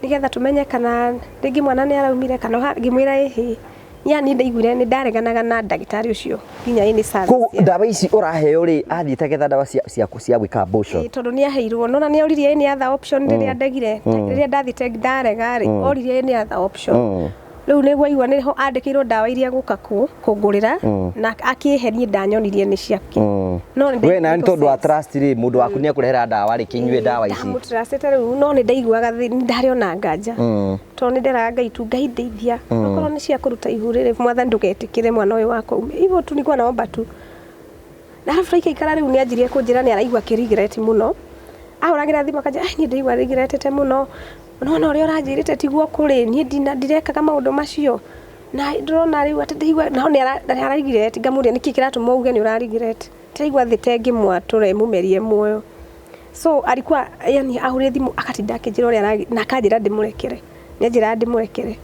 nĩgetha tũmenye kana rĩngĩ mwana nĩ araumire kana ngĩmwĩra ĩhĩ. Yani ndaiguire nĩ ndareganaga na ndagĩtarĩ ũcio nginya any service. Koguo ndawa ici ũraheo rĩ, athiĩte agetha ndawa cia gwĩka abortion? Ĩĩ, tondũ nĩ aheirwo nona nĩ oririe any other option rĩrĩa ndegire, rĩrĩa ndathiĩte ndarega rĩ, oririe any other option. Rĩu nĩguo aigua nĩho andĩkĩirwo ndawa iria gũka kũngũrĩra na akĩhe niĩ ndanyonirie nĩ ciake. No nĩ We na nĩ tondũ wa trust rĩ, mũndũ waku nĩ akũrehera ndawa rĩ, kĩnyue ndawa ici. Ndamũtrustĩte rĩu, no nĩ ndaiguaga nĩ ndarĩ ona nganja, tondũ nĩ nderaga Ngai tu, Ngai ndeithia, okorwo nĩ cia kũruta ihu rĩrĩ, Mwathani ndũgetĩkĩre mwana ũyũ wakwa ume. Hivyo tu nilikuwa naomba tu. Na arabu twaikaikara rĩu nĩ anjirie kũnjĩra nĩ araigua akĩregret mũno. Ahũragĩra thimũ akanjĩra, "Ai, niĩ ndĩraigua regretete mũno, nona ũrĩa ũranjĩrĩte tiguo kũrĩ, niĩ ndirekaga maũndũ macio na ndĩrona rĩu atĩ ndĩraigua no nĩ araregret." Ngamũria, "Nĩkĩ kĩratũma uge nĩ ũraregret?" "Ndĩraigua thĩ ta ĩngĩmwatũra ĩmũmerie muoyo." So alikuwa yani ahũrire thimũ akatinda akĩnjĩra ũrĩa na akanjĩra ndĩmũrekere, nĩ anjĩraga ndĩmũrekere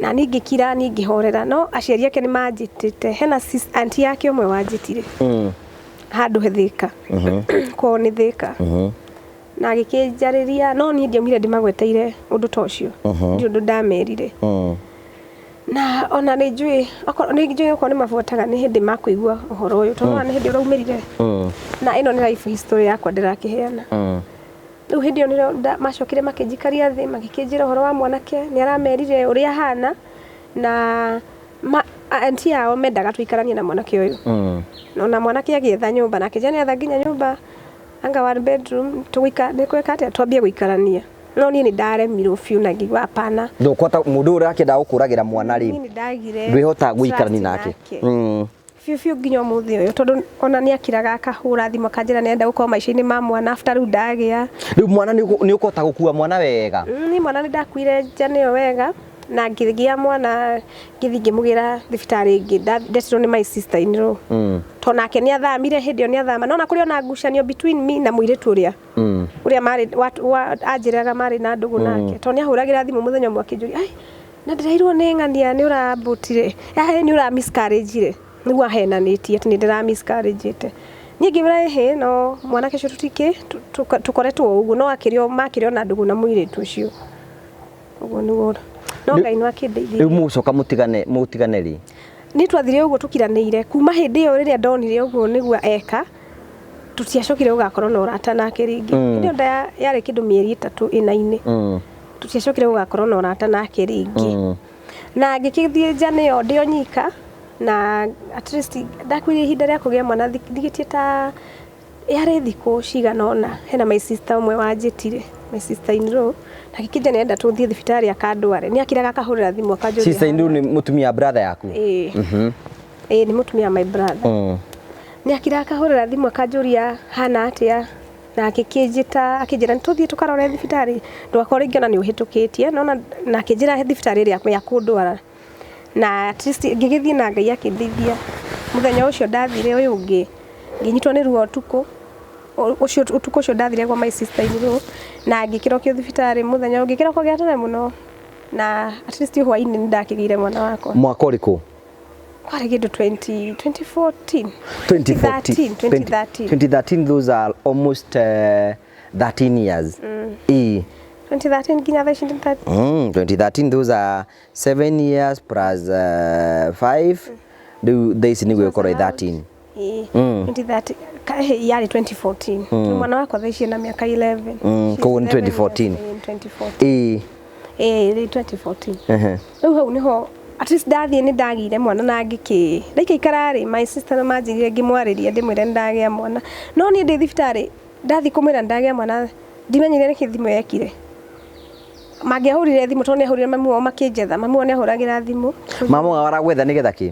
na niĩ ngĩkira, niĩ ngĩhorera. No aciari ake nĩ manjĩtĩte, hena auntie yake ũmwe wanjĩtire handũ Thĩka, kwao nĩ Thĩka, na agĩkĩnjarĩria, no niĩ ndiaumire ndĩmagweteire ũndũ ta ũcio, ndirĩ ũndũ ndamerire. Na ona nĩ njũĩ okorwo nĩ njũĩ okorwo nĩ mabuataga nĩ hĩndĩ makũigua ũhoro ũyũ, tondũ ona nĩ hĩndĩ ũraumĩrire na ĩno nĩ life history yakwa ndĩrakĩheana. Rĩu hĩndĩ ĩyo nĩrĩo macokire makĩnjikaria thĩ, magĩkĩnjĩra ũhoro wa mwanake nĩ aramerire ũrĩa ahana, na auntie yao mendaga tũikaranie na mwanake ũyũ. Na mwanake agĩetha nyũmba na akĩnjĩra nĩ etha nginya nyũmba anga one bedroom, tũgũikara nĩ kwĩka atĩa, twambie gũikarania. No niĩ nĩ ndaremirwo biũ na ngĩigua hapana. Ndũkũhota mũndũ ũyũ ũrakĩenda gũkũragĩra mwana rĩ. Niĩ nĩ ndagire Ndwĩhota gũikarania trust nake. nake. Biũ biũ nginya ũmũthĩ ũyũ, tondũ ona nĩ akiraga akahũra thimũ akanjĩra nĩ arenda gũkorwo maica-inĩ ma mwana after rĩu ndagĩa. Rĩu mwana nĩ ũkũhota gũkua mwana wega? Niĩ mwana nĩ ndakuire nja ĩyo wega na ngĩgĩa mwana, ngĩthiĩ ngĩmũgĩra thibitarĩ ĩngĩ, ndetirwo nĩ my sister in law. Tondũ nake nĩ athamire hĩndĩ ĩyo nĩ athama, nona kũrĩ ona ngucanio between me na mũirĩtu ũrĩa ũrĩa marĩ anjĩraga marĩ na ndũgũ nake, tondũ nĩ ahũragĩra thimũ mũthenya ũmwe akĩnjũria, "Ai, na ndĩrairwo nĩ ng'ania nĩ ũrambũtire, ai, nĩ ũra miscarriage-ire." Nĩguo ahenanĩtie atĩ nĩ ndĩra miscarriage-ĩte. Niĩ ngĩmwĩra ĩhĩ, no mwanake ũcio tũtikĩ tũkoretwo ũguo, no akĩrĩ makĩrĩ ona ndũgũ na mũirĩtu ũcio. Ũguo nĩguo no Ngai no akĩndeithia. Rĩu mũgũcoka mũtigane rĩ? Niĩ twathire ũguo tũkiranĩire kuma hĩndĩ ĩyo rĩrĩa ndonire ũguo nĩguo eka, tũtiacokire gũgakorwo na ũrata nake rĩngĩ. Hĩndĩ ĩyo yarĩ kĩndũ mĩeri 3 ĩna-inĩ. Tũtiacokire gũgakorwo na ũrata nake rĩngĩ. Na ngĩkĩthiĩ nja nĩyo ndĩ o nyika, na at least ndakuire ihinda rĩa kũgĩa mwana ndigĩtie ta yarĩ thikũ cigana ũna. Hena my sister ũmwe wanjĩtire, my sister in law, na agĩkĩnjĩra nĩ arenda tũthiĩ thibitarĩ akandware. Nĩ akiraga akahũrĩra thimũ akanjũria. Sister in law nĩ mũtumia brother yaku? Ĩĩ. Ĩĩ, nĩ mũtumia my brother. Nĩ akiraga akahũrĩra thimũ akanjũria hana atĩa, na agĩkĩnjĩta akĩnjĩra nĩ tũthiĩ tũkarore thibitarĩ, ndũgakorwo rĩngĩ ona nĩ ũhĩtũkĩtie, nona, na akĩnjĩra thibitarĩ ĩrĩa ya kũndwara. Na at least ngĩgĩthiĩ na Ngai akĩndeithia. Mũthenya ũcio ndathire ũyũ ũngĩ, ngĩnyitwo nĩ ruo ũtukũ. Ũcio ũtukũ ũcio ndathire kwa my sister in law, na ngĩkĩrokio thibitarĩ mũthenya ũngĩ, kĩroko gĩa tene mũno, na at least hwaĩ-inĩ nĩ ndakĩgĩire mwana wakwa. Mwaka ũrĩkũ? Kwarĩ kĩndũ 2014. 2014. 2013. 2013, those are almost 13 years. 2013 nginya thaa ici nĩ 2013, those are 7 years plus 5. Rĩu thaa ici nĩguo ĩkorwo ĩ 13. Ĩĩ. 2013, yarĩ 2014. Mwana wakwa thaa ici ena mĩaka 11. She's Koguo nĩ 11 2014. years, ĩĩ, 2014. Ĩĩ, rĩ 2014. Rĩu hau nĩho at least ndathiĩ nĩ ndagĩire mwana na ngĩkĩ ndaikaikara rĩ, my sister nĩ manjĩrire ngĩmwarĩria ndĩmwĩre nĩ ndagĩa mwana, no niĩ ndĩ thibitarĩ ndathiĩ kũmwĩra nĩ ndagĩa mwana, ndimenyire nĩkĩ thimũ yekire. Mangĩahũrire thimũ tondũ nĩ ahũrire mami wao makĩnjetha, mami wao nĩ ahũragĩra thimũ. Mama wao aragwetha nĩgetha kĩ?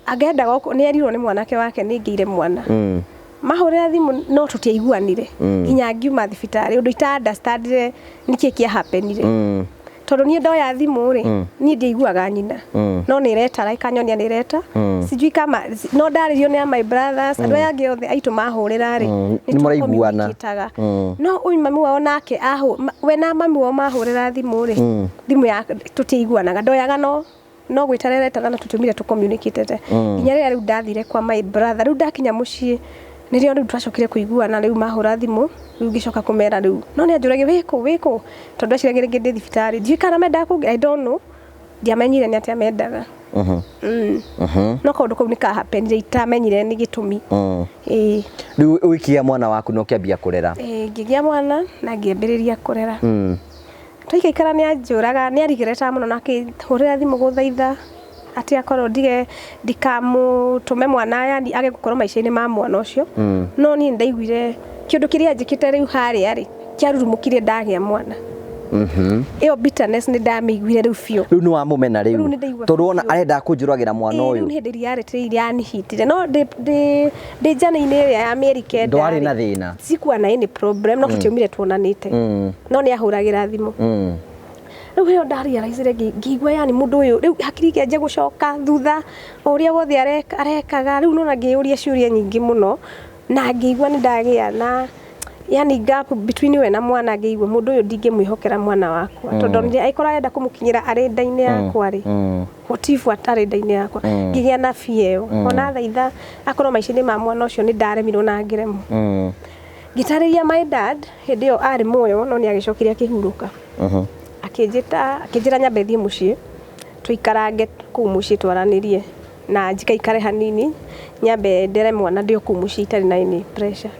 Angĩendaga nĩ erirwo nĩ mwanake wake nĩ ngĩire mwana. Mahũrĩra thimũ no tũtiaiguanire nginya ngiuma thibitarĩ, ũndũ ita understandire nĩkĩ kĩa happenire. Tondũ niĩ ndoya thimũ rĩ, niĩ ndiaiguaga nyina. No nĩ ĩretara ĩkanyonia nĩ ĩreta. Sijui kama no ndarĩrio nĩ my brothers, andũ aya angĩ othe aitũ mahũrĩra rĩ, nĩ Nĩ maraiguana. tũcommunicataga. No ũyũ mami wao nake we na mami wao mahũrĩra thimũ rĩ, thimũ ya tũtiaiguanaga, ndoyaga no gwĩtara ĩretara na tũtiumire tũcommunicatete. Nginya rĩrĩa rĩu ndathire kwa my brother, rĩu ndakinya mũciĩ nĩrĩo rĩu twacokire kũiguana, rĩu mahũra thimũ, rĩu ngĩcoka kũmera rĩu. No nĩ anjũragia wĩkũ, wĩkũ, tondũ eciragia rĩngĩ ndĩ thibitarĩ. Ndiũĩ kana mendaga kũngĩ, I don't know. Ndiamenyire nĩ atĩa mendaga. No kaũndũ kau nĩ kahapenire itamenyire nĩ gĩtũmi. Ĩĩ. Rĩu ũgĩkĩgĩa mwana waku na ũkĩambia kũrera? Ĩĩ, ngĩgĩa mwana na ngĩambĩrĩria kũrera. Twaikaikara nĩ anjũraga, nĩ arigeretaga mũno na akĩhũrĩra thimũ gũthaitha atĩ akorwo ndige ndikamũtũme mwana, yani age gũkorwo maica-inĩ ma mwana ũcio. No niĩ nĩndaiguire kĩũndũ kĩrĩa anjĩkĩte rĩu harĩa rĩ, kĩarurumũkire ndagĩa mwana. Ĩyo bitterness nĩ ndamĩiguire rĩu biũ. Rĩu nĩ wamũmena rĩu? Rĩu nĩ ndaigua Tondũ wona biũ. arenda kũnjũragĩra mwana Ĩĩ, ũyũ. Rĩu nĩ hĩndĩ reality iranihitire, no ndĩ njana-inĩ ĩrĩa ya mĩeri 9 Ndwarĩ na rĩ, thĩna. Sikuwa na any problem, no tũtiaumire tuonanĩte. No nĩ ahũragĩra thimũ. Rĩu ĩyo ndarealizire ngĩigua yani mũndũ ũyũ rĩu hakiri ikĩanjia gũcoka thutha o ũrĩa wothe arekaga. Rĩu nona ngĩyũria ciũria nyingĩ mũno na ngĩigua nĩ ndagĩa na yani gap between we na mwana, ngĩigua mũndũ ũyũ ndingĩmwĩhokera mwana wakwa, tondũ ndonire angĩkorwo arenda kũmũkinyĩra arĩ nda-inĩ yakwa rĩ, what if atarĩ nda-inĩ yakwa? Ngĩgĩa na fear ĩyo. Ona thaitha akorwo maica-inĩ ma mwana ũcio nĩ ndaremirwo na ngĩremwo. Ngĩtarĩria my dad, hĩndĩ ĩyo arĩ muoyo, no nĩ agĩcokire akĩhurũka. Akĩnjĩta, akĩnjĩra nyambe thiĩ mũciĩ tũikarange kũu mũciĩ twaranĩrie, na njikaikare hanini nyambe ndere mwana ndĩ o kũu mũciĩ itarĩ na any pressure.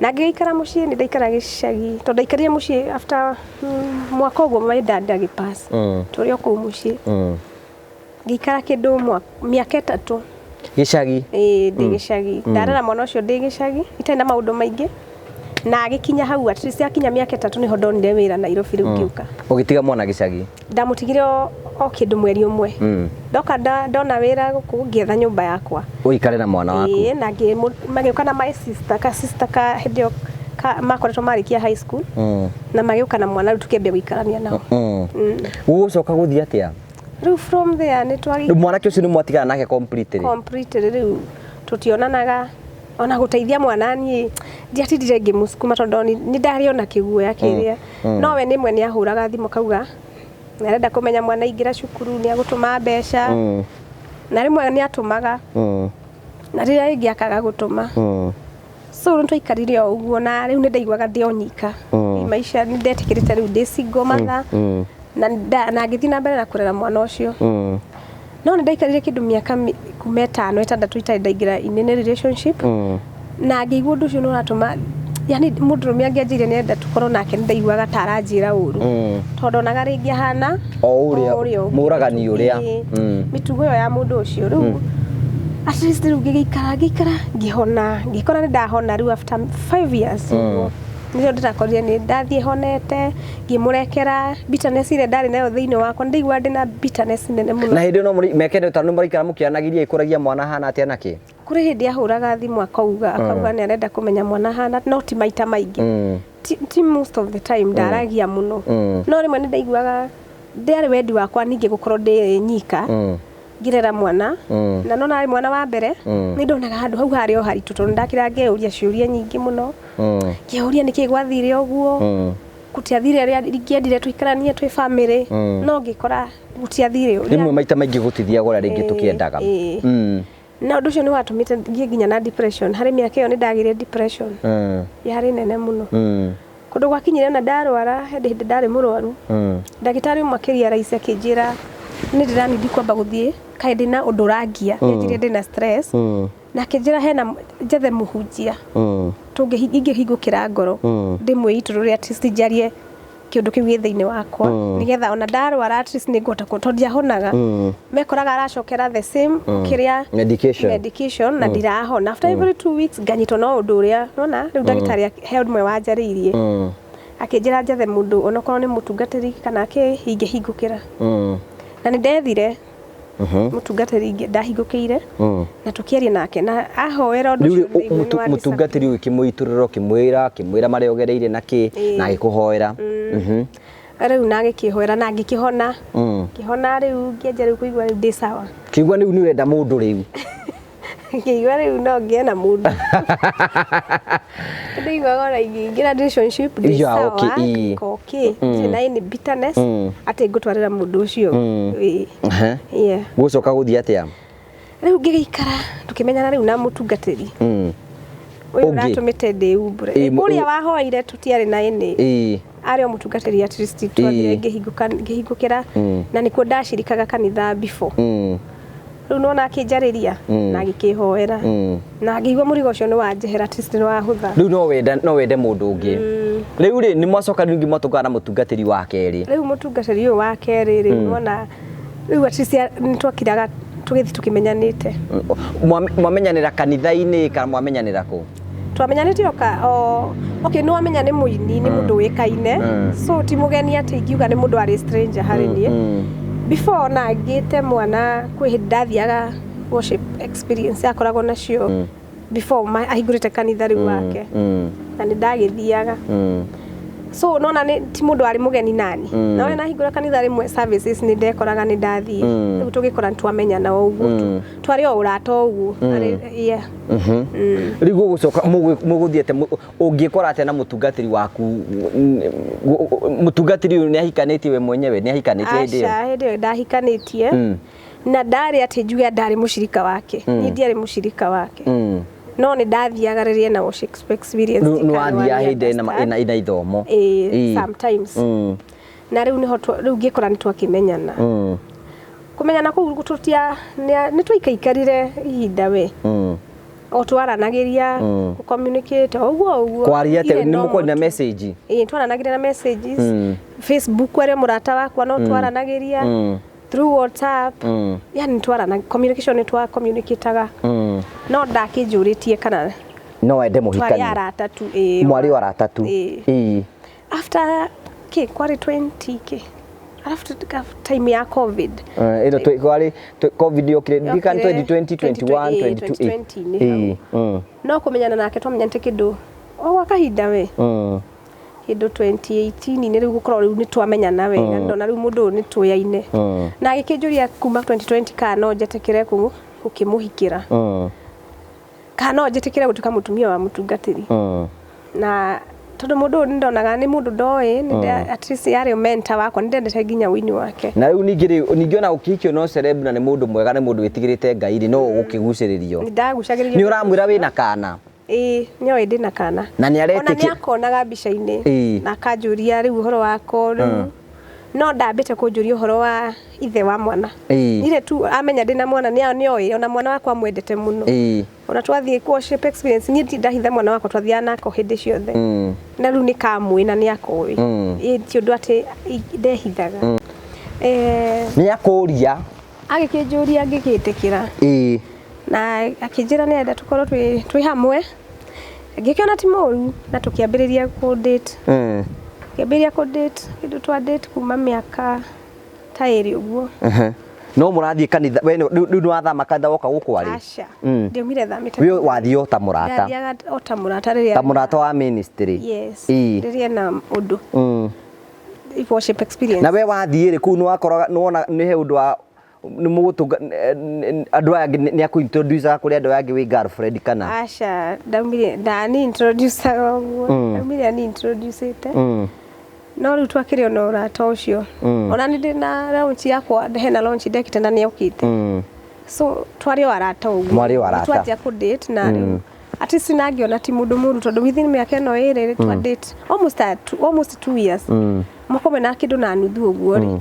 Na ngĩgĩikara mũciĩ, nĩ ndaikara gĩcagi, tondũ ndaikarire mũciĩ after mwaka ũguo my dad agĩpass. Tũrĩ o kũu mũciĩ. Ngĩikara kĩndũ mĩaka 3. Gĩcagi? Ĩĩ, ndĩ gĩcagi. Ndarera mwana ũcio ndĩ gĩcagi, itarĩ na maũndũ maingĩ. Na agĩkinya hau, at least akinya mĩaka 3 nĩho ndonire wĩra Nairobi rĩu ngĩũka. Ũgĩtiga mwana gĩcagi? Ndamũtigire o kĩndũ mweri ũmwe. Ndoka ndona wĩra gũkũ, ngĩetha nyũmba yakwa. Ũikare na mwana waku? Ĩĩ, na magĩũka na my sister, ka sister ka hĩndĩ ĩyo makoretwo marĩkia high school. Na magĩũka na mwana rĩu tũkĩambia gũikarania nao. Gũgũcoka gũthiĩ atĩa? Rĩu from there nĩ twagĩ Rĩu mwanake ũcio nĩ mwatigana nake completely? Completely, rĩu tũtionanaga. Ona gũteithia mwana niĩ ndiatindire ngĩmũcukuma tondũ nĩ ndarĩ ona kĩguoya kĩrĩa. No we nĩmwe nĩ ahũraga thimũ akauga nĩ arenda kũmenya mwana aingĩra cukuru, nĩ agũtũma mbeca. Na rĩmwe nĩ atũmaga. Na rĩrĩa rĩngĩ akaga gũtũma. So rĩu twaikarire o ũguo, na rĩu nĩ ndaiguaga ndĩ o nyika. Maica nĩ ndetĩkĩrĩte rĩu ndĩ single mother. Na ngĩthiĩ na mbere na kũrera mwana ũcio. No nĩ ndaikarire kĩndũ mĩaka kuma 5 6 itarĩ ndaingĩra in any relationship. Na ngĩigua ũndũ ũcio nĩ ũratũma, yani mũndũrũme angĩanjĩire nĩ arenda tũkorwo nake, nĩ ndaiguaga ta aranjĩra ũru. Tondũ onaga rĩngĩ ahana O ũrĩa, o ũrĩa ũngĩ. mũragani ũrĩa. Ĩĩ. Mĩtugo ĩyo ya mũndũ ũcio. Rĩu at least rĩu ngĩgĩikara, ngĩikara, ngĩhona, ngĩkora nĩ ndahona rĩu after 5 years. Nĩrĩo ndĩrakorire nĩ ndathiĩ honete, ngĩmũrekera bitterness ĩrĩa ndarĩ nayo thĩinĩ wakwa, nĩ ndaiguaga ndĩna bitterness nene mũno. Na hĩndĩ ĩyo no mĩaka ĩno ĩtano nĩ mũraikara mũkĩanagĩria ĩkũragia mwana ahana atĩa na kĩ? Kũrĩ hĩndĩ ahũraga thimũ akauga nĩ arenda kũmenya mwana ahana, no ti maita maingĩ. Ti most of the time ndaragia mũno. No rĩmwe nĩ ndaiguaga ndĩarĩ wendi wakwa ningĩ gũkorwo ndĩ nyika. Ngĩrera mwana. Na nona arĩ mwana wa mbere, nĩ ndonaga handũ hau harĩ o haritũ tondũ ndakĩra ngeyũria ciũria nyingĩ mũno. Ngeyũria nĩkĩ gwathire ũguo? Gũtiathire ũrĩa ingĩendire tũikaranie twĩ family. No ngĩkora gũtiathire ũrĩa. Rĩmwe maita maingĩ gũtithiaga ũrĩa rĩngĩ tũkĩendaga. Na ũndũ ũcio nĩ watũmĩte ngĩe nginya na depression. Harĩ mĩaka ĩyo nĩ ndagĩire depression. Yarĩ nene mũno. Kũndũ gwakinyire na ndarwara, hĩndĩ hĩndĩ ndarĩ mũrwaru. Ndagĩtarĩ ũmwe akĩria raici akĩnjĩra nĩ ndĩranindi kwamba gũthiĩ, kaĩ ndĩna ũndũ ũrangia, nĩnjĩrire ndĩna stress. Na akĩnjĩra hena njethe mũhunjia. Ingĩhingũkĩra ngoro, ndĩmwĩitũrũre at least njarie kĩũndũ kĩu gĩ thĩinĩ wakwa. Nĩgetha ona ndarwara at least nĩngũhota tondũ ndiahonaga. Mekoraga aracokera the same kĩrĩa Medication. medication na ndirahona. After every 2 weeks nganyitwo no ũndũ ũrĩa, nona rĩu ndagĩtarĩ he ũmwe wanjarĩirie. Akĩnjĩra njethe mũndũ onokorwo nĩ mũtungatĩri kana kĩ ingĩhingũkĩra. Na nĩ ndethire mũtungatĩri ndahingũkĩire. Na tũkĩaria nake na ahoera ũndũ Rĩu ũcio thĩinĩ wa mũtungatĩri ũyũ ũkĩmũitũrũra, ũkĩmwĩra marĩa ũgereire na kĩ, na agĩkũhoera. Rĩu na agĩkĩhoera na ngĩkĩhona. Ngĩhona rĩu ngĩanjia rĩu kũigua rĩu ndĩ sawa. Kĩigua rĩu nĩ ũrenda mũndũ rĩu. Ngĩigua rĩu no ngĩe na mũndũ. Ndĩiguaga ona ingĩingĩra relationship ndĩ Yeah, sawa, okay, ĩĩ. ngĩka okay. Ndirĩ na any bitterness atĩ ngũtwarĩra mũndũ ũcio. Ĩĩ. Yeah. Gũcoka gũthiĩ atĩa? Rĩu ngĩgĩikara tũkĩmenyana rĩu na mũtungatĩri. Ũyũ Ũngĩ? ũratũmĩte ndĩumbũre. Ĩĩ, Ũrĩa wahoire tũtiarĩ na any. Ĩĩ. Arĩ o mũtungatĩri at least twathire Ĩĩ. ngĩhingũkĩra na nĩkuo ndacirikaga kanitha before. Rĩu nona akĩnjarĩria na agĩkĩhoera na ngĩigua mũrigo ũcio nĩ wanjehera, at least nĩ wahũtha. Rĩu no wende mũndũ ũngĩ. Rĩu rĩ, nĩ mwacoka rĩngĩ mwatũngana na mũtungatĩri wa kerĩ? Rĩu mũtungatĩri ũyũ wa kerĩ rĩ, nona rĩu at least nĩ twakiraga tũgĩthiĩ tũkĩmenyanĩte. Mwamenyanĩra kanitha-inĩ kana mwamenyanĩra kũ? Twamenyanĩte o ka o okay, nĩ wamenya nĩ mũini, nĩ mũndũ wĩkaine, so ti mũgeni atĩ ingiuga nĩ mũndũ arĩ stranger harĩ niĩ. Before na ngĩte mwana, kwĩ hĩndĩ ndathiaga worship experience akoragwo nacio before ahingũrĩte kanitha rĩu wake, na nĩ ndagĩthiaga, so nona nĩ ti mũndũ arĩ mũgeni nani. Na we nahingũra kanitha rĩmwe services nĩ ndekoraga nĩ ndathiĩ. Rĩu tũgĩkora nĩ twamenyana o ũguo tu, twarĩ o ũrata o ũguo. Yeah. Rĩu gũgũcoka mũgũthiĩte ũngĩkora atĩa na mũtungatĩri waku? Mũtungatĩri ũyũ nĩ ahikanĩtie? We mwenyewe nĩ ahikanĩtie hĩndĩ ĩyo? Aca, hĩndĩ ĩyo ndahikanĩtie. Na ndarĩ atĩ njuge ndarĩ mũcirika wake, niĩ ndiarĩ mũcirika wake, no nĩ ndathiaga rĩrĩa na worship experience. Nĩ wathiaga hĩndĩ ĩna ithomo? Ĩĩ, sometimes. Na rĩu nĩho rĩu ngĩkora nĩ twakĩmenyana. Kũmenyana kũu tũtia nĩ twaikaikarire ihinda we o twaranagĩria, communicate o ũguo o ũguo. Kwaria atĩa? Ile Nĩ normal mũkwaria na tu. message? Ĩĩ, twaranagĩria na messages, Facebook arĩ mũrata wakwa, no twaranagĩria through WhatsApp. Yani twarana communication, nĩ twa communicataga, no ndakĩnjũrĩtie kana No wende twarĩ mũhikani? arata tu, ĩĩ. Mwarĩ o arata tu? Ĩĩ. After kĩ kwarĩ 20 kĩ, alafu time ya COVID. Ĩno kwarĩ COVID yokire ndikani? Yokire 2020, 21, 22. 2020 nĩ hau. No kũmenyana nake twamenyanĩte kĩndũ o gwa kahinda we, kĩndũ 2018 nĩ rĩu gũkorwo rĩu nĩ twamenyana wega, ndona rĩu mũndũ ũyũ nĩ tũyaine. Na agĩkĩnjũria kuma 2020 kana no njetĩkĩre gũkĩmũhikĩra, kana no njĩtĩkĩre gũtuĩka mũtumia wa mũtungatĩri. Na tondũ mũndũ ũyũ nĩ ndonaga nĩ mũndũ ndoĩ at least yarĩ mentor wakwa, nĩ ndendete nginya ũini wake. Na rĩu ningĩ rĩ, ningĩ ona ũkĩhikio no celeb na nĩ mũndũ mwega, nĩ mũndũ wĩtigĩrĩte Ngai rĩ, no ũgũkĩgucĩrĩrio. Nĩ ndagucagĩrĩrio. Nĩ ũramwĩra wĩna kana? Ĩĩ, nĩoĩ ndĩna kana. Na nĩ Ona nĩ aretĩkia? akonaga mbica-inĩ na akanjũria rĩu ũhoro wako rĩu, no ndambĩte kũnjũria ũhoro wa ithe wa mwana. Nire tu amenya ndĩna mwana, nĩ nĩoĩ ona mwana wakwa amwendete mũno. Ona twathiĩ worship experience, niĩ ndahitha mwana wakwa, twathiaga nako hĩndĩ ciothe. Na rĩu nĩ kamũĩ na nĩ akoĩ. Ĩ ti ũndũ atĩ ndehithaga. Nĩ akũria? Agĩkĩnjũria, ngĩgĩtĩkĩra. Na akĩnjĩra nĩ arenda tũkorwo twĩ hamwe, ngĩkĩona ti mũru na tũkĩambĩrĩria kũ date. Kĩambĩrĩria kũ date, kĩndũ twa date kuma mĩaka ta 2 ũguo. No mũrathiĩ kanitha? We rĩu nĩ wathama kanitha woka gũkũ arĩ? Aca, ndiaumire thamĩte. We wathiĩ o ta mũrata? Ndathiaga o ta mũrata rĩrĩa Ta mũrata wa ministry? Yes. Rĩrĩa na ũndũ worship experience. Na we wathiĩ rĩ, kũu nĩ wakoraga nĩ wona nĩ he ũndũ wa nĩ mũgũtũnga andũ aya angĩ, nĩ akũ introduce kũrĩ andũ aya angĩ wĩ girlfriend kana? Aca, ndaumire ndani introduce ũguo, ndaumire ani introduce ĩte. No rĩu twakĩrĩ ona ũrata ũcio. Ona nĩ ndĩ na launch yakwa, hena launch ndekĩte na nĩ okĩte. So twarĩ o arata ũguo. Mwarĩ o arata. Twanjia kũ date na rĩu at least nangĩona ti mũndũ mũru, tondũ within mĩaka ĩno 2 twa date almost 2 years, mwaka ũmwe na kĩndũ na nuthu ũguo rĩ,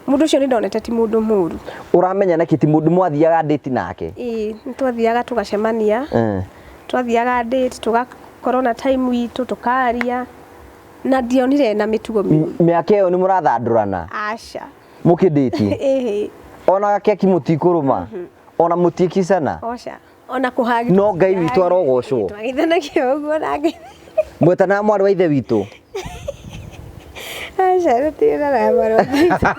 mũndũ ũcio nĩ ndonete ti mũndũ mũru. Ũramenya nĩkĩ ti mũndũ mwathiaga date nake? Ĩĩ, nĩ twathiaga tũgacemania. Twathiaga date, tũgakorwo na time witũ, tũkaria, na ndionire na mĩtugo mĩũru. Mĩaka ĩyo nĩ mũrathandũrana? Aca. Mũkĩndĩti? Ĩhĩ. Ona gakeki mũtikũrũma? Ona mũtikicana? Oca, ona kũhagi. No Ngai witũ arogocwo. Twageithanagia ũguo nake. Mwetanaga mwarĩ wa ithe witũ? Aca, tũtiĩtanaga mwarĩ wa ithe witũ.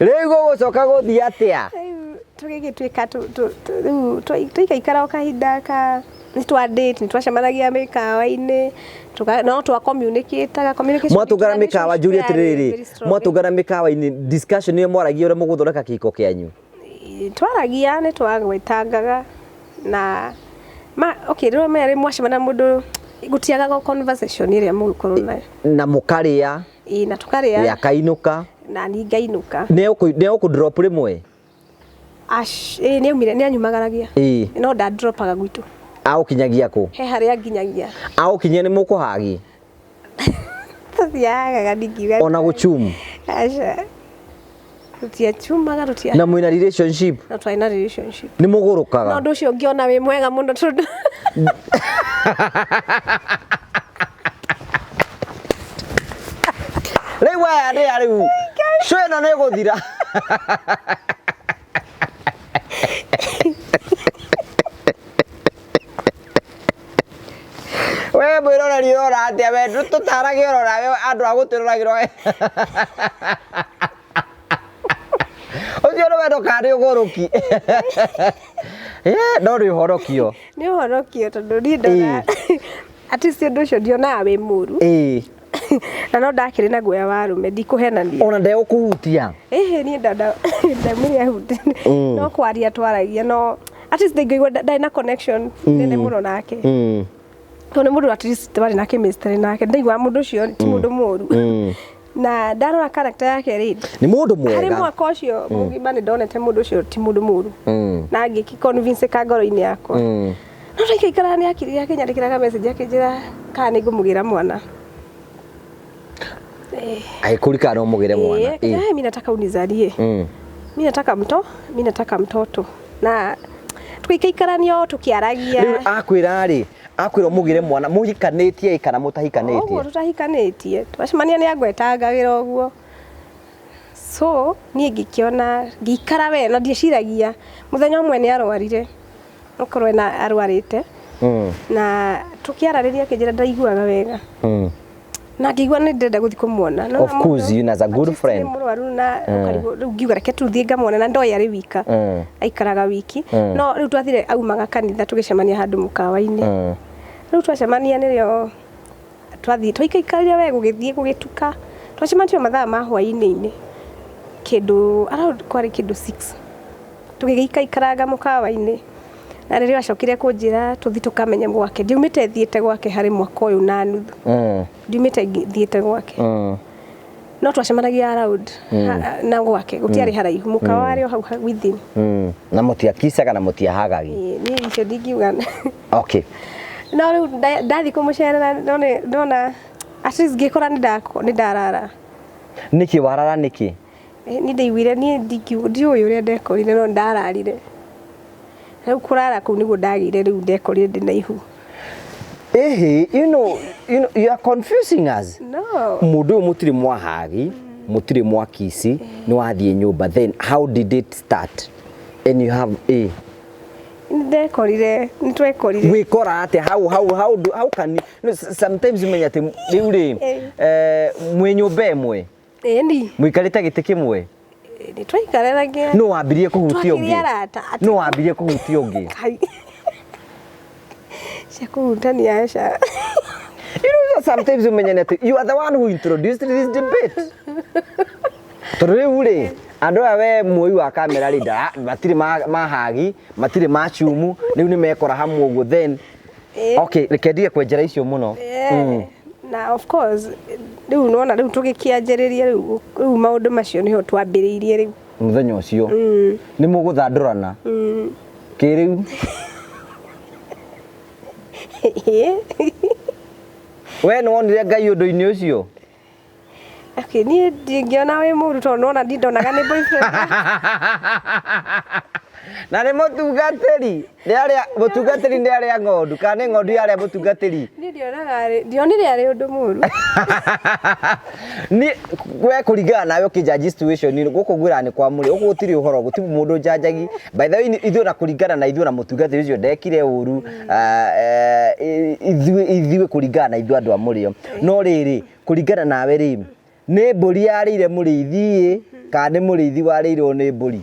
Rĩu gũgũcoka gũthiĩ atĩa? Rĩu tũgĩgĩtuĩka rĩu tũikaikara o kahinda ka nĩ twa date, nĩ twacemanagia mĩkawa-inĩ, no twa communicataga, communication Mwatũngana itũ mĩkawa, njũrie yarĩ atĩrĩrĩ, very strong. Mwatũngana mĩkawa-inĩ, discussion ĩyo mwaragia ũrĩa mũgũthondeka kĩhiko kĩanyu? Twaragia, nĩ twagwetangaga na ma okay, rĩrĩa merĩ mwacemania na mũndũ, gũtiagaga conversation ĩrĩa mũgũkorwo nayo. Na mũkarĩa? Ĩĩ, na tũkarĩa. We akainũka? Na niĩ ngainũka. Nĩ egũkũ drop rĩmwe? Ĩĩ, nĩ aumire, nĩ anyumagaragia. No ndandropaga gwitũ. Agũkinyagia kũ? He harĩa nginyagia. Agũkinyia nĩ mũkũhagi? Tũthiaga ndingiuga. Ona gũchumu? Aca. Tũtiachumaga tũtia. Na mwĩna relationship? Na twarĩ na relationship. Nĩ mũgũrũkaga? Na ũndũ ũcio ngĩona wĩ mwega mũno tondũ Rĩu aya nĩ a rĩu show ĩno nĩ ĩgũthira. We mwĩroreri ũrora atĩa? We tũtarage ũrora we andũ a gũtwĩroragĩra we. Ũcio nĩ wendo kana nĩ ũgũrũki? Eh, no nĩ ũhonokio. Nĩ ũhonokio tondũ niĩ ndona at least ũndũ ũcio ndionaga wĩ mũru. Na no ndakĩrĩ na guoya wa arũme, ndikũhenania. Ona ndegũkũhutia? Ĩhĩ, niĩ ndaumire ahutie. No kwaria twaragia, no at least ndingĩigua ndarĩ na connection nene mũno nake. Tondũ nĩ mũndũ at least twarĩ na chemistry nake, ndaiguaga mũndũ ũcio ti mũndũ mũru. Na ndarora character yake rĩ, Nĩ mũndũ harĩ mwega. mwaka ũcio mũgima nĩ ndonete mũndũ ũcio ti mũndũ mũru. Na ngĩkĩ convince ka ngoro-inĩ yakwa. No ndaikaikara nĩ akirire akĩnyandĩkĩra message akĩnjĩra kana nĩ ngũmũgĩra mwana. Agĩkũria kana no mũgĩre mwana? Eh, mimi nataka unizalie. Mimi nataka mto, mimi nataka mtoto. Na tũgĩikaikarania o tũkĩaragia. Rĩu akwĩra rĩ, akwĩra ũmũgĩre mwana mũhikanĩtie kana mũtahikanĩtie? Ũguo tũtahikanĩtie. Twacemania nĩ angwetangagĩra ũguo. So niĩ ngĩkĩona ngĩikara we na ndieciragia mũthenya ũmwe nĩ arwarire. Okorwo ena arwarĩte. Na tũkĩaranĩria akĩnjĩra ndaiguaga wega. Na ngĩigua nĩ ndĩrenda gũthiĩ kũmuona. No Of course, you as a good friend. Nĩ mũrwaru na ũkarigwo rĩu ngiuga reke tu thiĩ ngamuone na ndoĩ arĩ wika. Aikaraga wiki. No rĩu twathire aumaga kanitha tũgĩcemania handũ mũkawa-inĩ. Rĩu twacemania nĩrĩo twathiĩ twaikaikarire we gũgĩthiĩ gũgĩtuka. Twacemania mathaa ma hwaĩ-inĩ kĩndũ around kwarĩ kĩndũ 6. Tũgĩgĩikaikaranga mũkawa-inĩ. Na rĩrĩa acokire kũnjĩra tũthiĩ tũkamenye gwake. Ndiumĩte thiĩte gwake harĩ mwaka ũyũ na nuthu. Ndiumĩte thiĩte gwake. No twacemanagia around na gwake gũtiarĩ haraihu, mũkawa warĩ o hau within. Na mũtiakicaga na mũtiahagagi? Niĩ icio ndingiuga. Okay. No rĩu ndathiĩ kũmũcerera ndona at least ngĩkora nĩ ndarara. Nĩkĩ warara nĩkĩ? Niĩ ndaiguire niĩ ndiũĩ ũrĩa ndekorire no ndararire. Rĩu kũrara kũu nĩguo ndagĩire rĩu ndekorire ndĩna ihu. Ĩhĩ, you are confusing us. No. Mũndũ ũyũ mũtirĩ mwahagi, mũtirĩ mwakici, nĩ wathiĩ nyũmba. Then how did it start? And you have a Ndekorire, nĩ twekorire. Gwĩkora atĩa? How can you, no, sometimes umenya atĩ rĩu rĩ, mwĩ nyũmba ĩmwe? Ĩni. Mũikarĩte gĩtĩ kĩmwe? Nĩ twaikaranagia. Nũ wambirie kũhutia ũngĩ? Twakĩrĩ arata. Nũ wambirie kũhutia ũngĩ? Cia kũhutania aca. You know, sometimes umenya atĩ you are the one who introduced this debate. Tondũ rĩu rĩ, andũ aya we muoi wa kamera rĩ, matirĩ mahagi, matirĩ macumu, rĩu nĩ mekora hamwe ũguo then. Okay, reke ndige kwenjera icio mũno. Na of course, rĩu nĩwona rĩu tũgĩkĩanjĩrĩria rĩu maũndũ macio nĩho twambĩrĩirie rĩu. Mũthenya ũcio. Nĩ mũgũthandũrana. Kĩrĩu. We nĩ wonire Ngai ũndũ-inĩ ũcio? Okay, niĩ ndingĩona wĩ mũru tondũ nĩwona ndindonaga nĩ boyfriend. Na nĩ mũtungatĩri. Nĩ arĩa mũtungatĩri nĩ arĩa ng'ondu kana nĩ ng'ondu ya arĩa mũtungatĩri? Niĩ ndionaga arĩ, ndionire arĩ ũndũ mũru. Niĩ we kũringana nawe ũkĩnjanji situation gũkũ ngwĩraga nĩ kwa mũrĩ, gũkũ gũtirĩ ũhoro, gũtirĩ mũndũ njanjagi. By the way, ithuĩ ona kũringana na ithuĩ na mũtungatĩri ũcio ndekire ũru, ithuĩ kũringana na ithuĩ andũ a mũrĩo. No rĩrĩ, kũringana nawe rĩ, nĩ mbũri yarĩire mũrĩithi ĩ, kana nĩ mũrĩithi warĩirwo nĩ mbũri?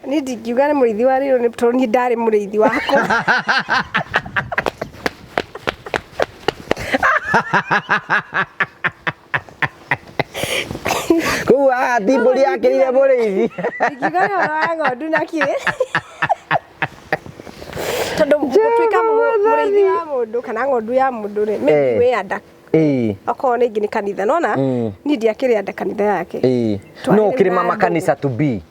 Niĩ ndingiuga nĩ mũrĩithi warĩirwo nĩ tondũ niĩ ndarĩ mũrĩithi wakwa. Koguo haha ti mbũri yakĩrire mũrĩithi. Ndingiuga nĩ ũhoro wa ng'ondu na kĩ. Tondũ gũtuĩka mũrĩithi wa mũndũ kana ng'ondu ya mũndũ rĩ, maybe wĩ anda. Okorwo nĩ ingĩ nĩ kanitha, nona? Niĩ ndiakĩrĩ anda kanitha yake. No ũkĩrĩ mama kanitha to be.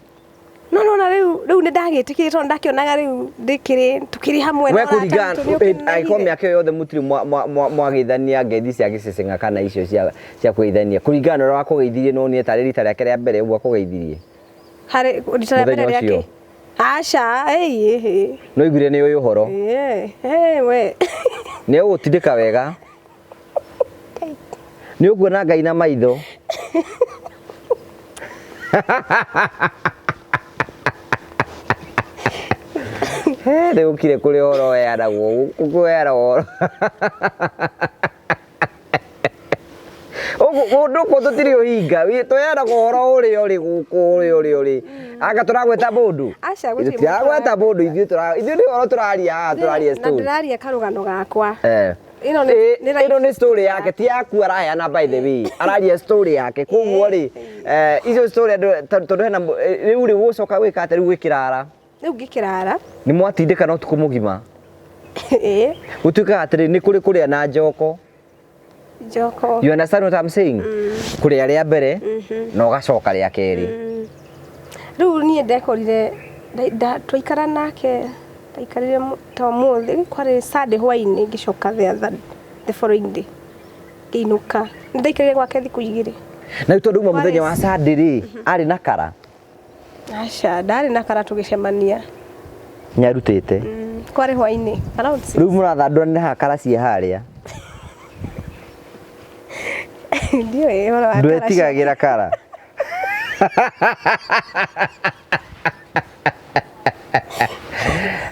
No, no, na rĩu nĩ ndagĩtĩkĩrire tondũ ndakĩonaga rĩu ndĩkĩrĩ tũkĩrĩ hamwe We na arata kũringana, aitũ, nĩ ũkĩnenire. angĩkorwo mĩaka ĩyo yothe mũtirĩ mwageithania ngeithi cia gĩceceng'a kana icio cia kũgeithania, kũringana na ũrĩa wakũgeithirie, no nĩ tarĩ rita rĩake rĩa mbere ũguo akũgeithirie. Harĩ rita rĩa mbere Mũthenya rĩa ũcio? kĩ? Aca, ĩĩ. No iguire nĩ ũĩ ũhoro. Ĩĩ, we. Nĩ ũgũtindĩka wega. Nĩ ũkuona Ngai na maitho. He, nĩ gũkire kũrĩ ũhoro weanagwo gũkũ kweanagwo ũhoro. Ũguo kũndũ kũ tũtirĩ ũhinga, tweanaga ũhoro ũrĩa ũrĩ gũkũ ũrĩa ũrĩ ũrĩ. Anga tũragweta mũndũ? Aca, gũtirĩ mũndũ Tũtiragweta mũndũ ithuĩ ithuĩ nĩ ũhoro tũraria haha tũraria Na story. ndĩraria karũgano gakwa. Eh. Ĩno nĩ nĩ Ĩno nĩ story yake ti yaku araheana by the way araria story yake koguo rĩ icio story andũ tondũ hena rĩu rĩ gũcoka gwĩka atĩa rĩu gwĩkĩrara? Rĩu ngĩkĩrara. Nĩ mwatindĩkana ũtukũ mũgima? Ĩĩ. Gũtuĩkaga atĩrĩ nĩ kũrĩ kũrĩa na njoko. Njoko. You understand what I'm saying? Kũrĩa rĩa mbere na ũgacoka rĩa kerĩ. Rĩu niĩ ndekorire twaikara nake ndaikarire ta ũmũthĩ kwarĩ Sunday hwainĩ ngĩcoka the other the following day ngĩinũka. Nĩ ndaikarire gwake thikũ igĩrĩ. Na rĩu tondũ uma mũthenya wa Sunday rĩ arĩ na kara? Aca, ndarĩ na kara tũgĩcemania. Nĩarutĩte? Kwarĩ hwainĩ around 6. Rĩu mũrathandũranĩra haha kara ciĩ harĩa? Ndiũĩ ũhoro wa kara cia- Ndwetigagĩra kara?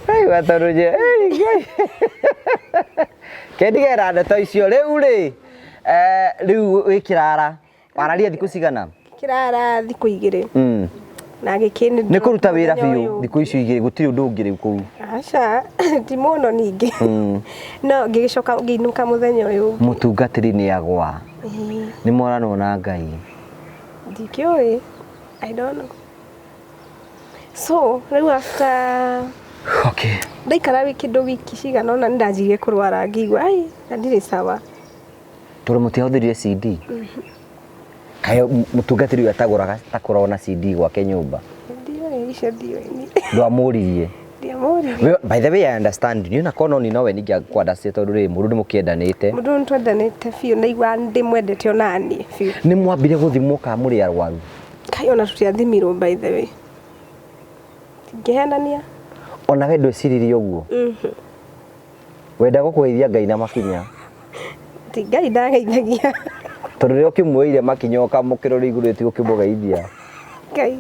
Aigua tondũ nje, ei, Ngai. Kendigera ndeto icio rĩu rĩ, rĩu wĩ kĩrara, wararia thikũ cigana? Kĩrara thikũ igĩrĩ. Na gĩkĩ Nĩ kũruta wĩra biũ thikũ icio igĩrĩ, gũtirĩ ũndũ ũngĩ rĩu kũu. Aca, ti mũno ningĩ. No ngĩgĩcoka ngĩinũka mũthenya ũyũ. Mũtungatĩri nĩ agwa. Nĩ moranwo na Ngai. Ndikĩũĩ. I don't know. So, rĩu after Okay. ndaikara kĩndũ wiki cigana ũna nĩ ndanjirie kũrwara ngĩigua ai na ndirĩ sawa. Tondũ mũtiahũthĩrire CD? Kaĩ mũtungatĩri ũyũ atagũraga takoragwo na CD gwake nyũmba? Ndiũĩ icio ndiũĩ niĩ. Ndwamũririe? Ndiamũririe. We, by the way I understand niĩ ona korwo no niĩ nowe ningĩakũ-understand tondũ rĩ mũndũ nĩ mũkĩendanĩte. Mũndũ nĩ twendanĩte biũ ndaigua ndĩmwendete ona niĩ biũ. Nĩ mwambire gũthimwo kana mũrĩ arwaru? Kai ona tũtiathimirwo by the way. Ndingĩhenania. Ona we ndweciririe ũguo? Wenda gũkũgeithia Ngai na makinya? Ti Ngai ndageithagia. Tondũ rĩrĩa ũkĩmuoire makinya ũkamũkĩrora igũrũ ti ũkĩmũgeithia. Ngai.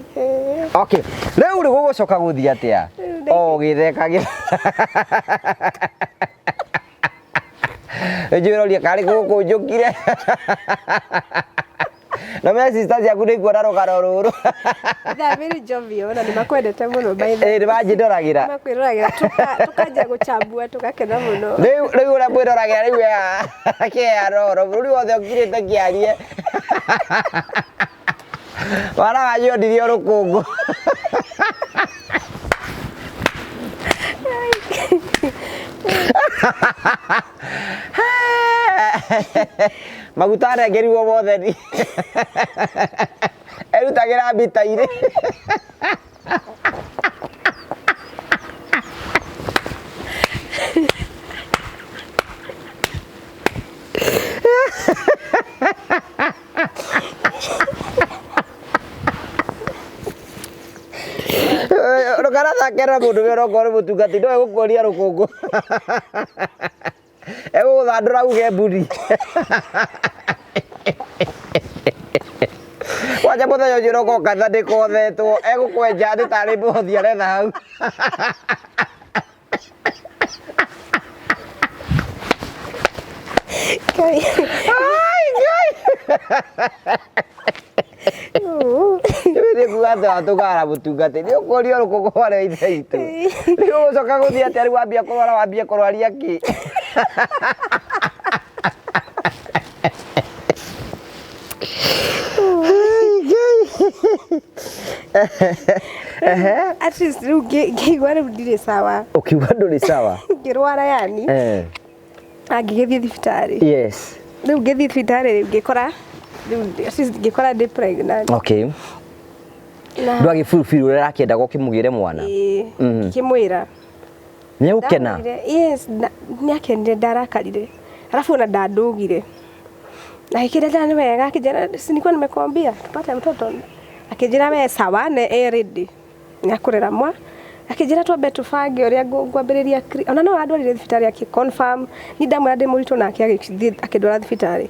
Okay. Rĩu rĩ gũgũcoka gũthiĩ atĩa? O ũgĩthekagĩra. Njĩroria karĩ gũkũ njũkire. Na me sister ciaku nĩ ikuona rũgano rũrũ. They are very jovial na nĩ makwendete mũno by the way. Ĩĩ nĩ manjĩndoragĩra. Makwĩroragĩra tukanjia gũchambua tũgakena mũno. Rĩu rĩu ũrĩa mwĩroragĩra rĩu kĩheana ũhoro bũrũri wothe ũkirĩte kĩarie. Mwana wanyu ondirio rũkũngũ. Maguta arengerirwo mothe ni. Erutagĩra mbita-inĩ. Ndũkanathake na mũndũ we onokorwo nĩ mũtungatĩri no egũkuonia rũkũngũ. Egũgũthandũra uge mbuni. Kwanja mũthenya ũcio ũroka kanitha ndĩkothetwo egũkwenja thĩ tarĩ mũhothi aretha hau. Ngai. Ai, Ngai. Nĩ kuga atĩ watũgara mũtungatĩri nĩ ũkuonia rũkũngũ mwarĩ wa ithe witũ. Rĩu ũgũcoka gũthiĩ atĩa rĩu wambia kũrwara wambia kũrwaria kĩ? At least rĩu ngĩigua rĩu ndirĩ sawa. Ũkiuga ndũrĩ sawa? Ngĩrwara yani. Na ngĩgĩthiĩ thibitarĩ. Yes. Rĩu ngĩthiĩ thibitarĩ rĩu ngĩkora rĩu at least ngĩkora ndĩ pregnant. Okay. Ndwagĩburubiri ũrĩa arakĩendaga ũkĩmũgĩre mwana? Ĩĩ. Ngĩkĩmwĩra. Nĩegũkena? Yes, nĩakenire ndarakarire. Alafu ona ndandũgire. Na akĩnjĩra nĩ wega, akĩnjĩra si nilikuwa nimekuambia tupate mtoto. Akĩnjĩra we sawa, nĩ e ready nĩ akũrera mwa. Akĩnjĩra twambe tũbange ũrĩa ngwambĩrĩria ona no andwarire thibitarĩ akĩ confirm ni ndamwĩra ndĩ mũritũ, nake agĩthiĩ akĩndwara thibitarĩ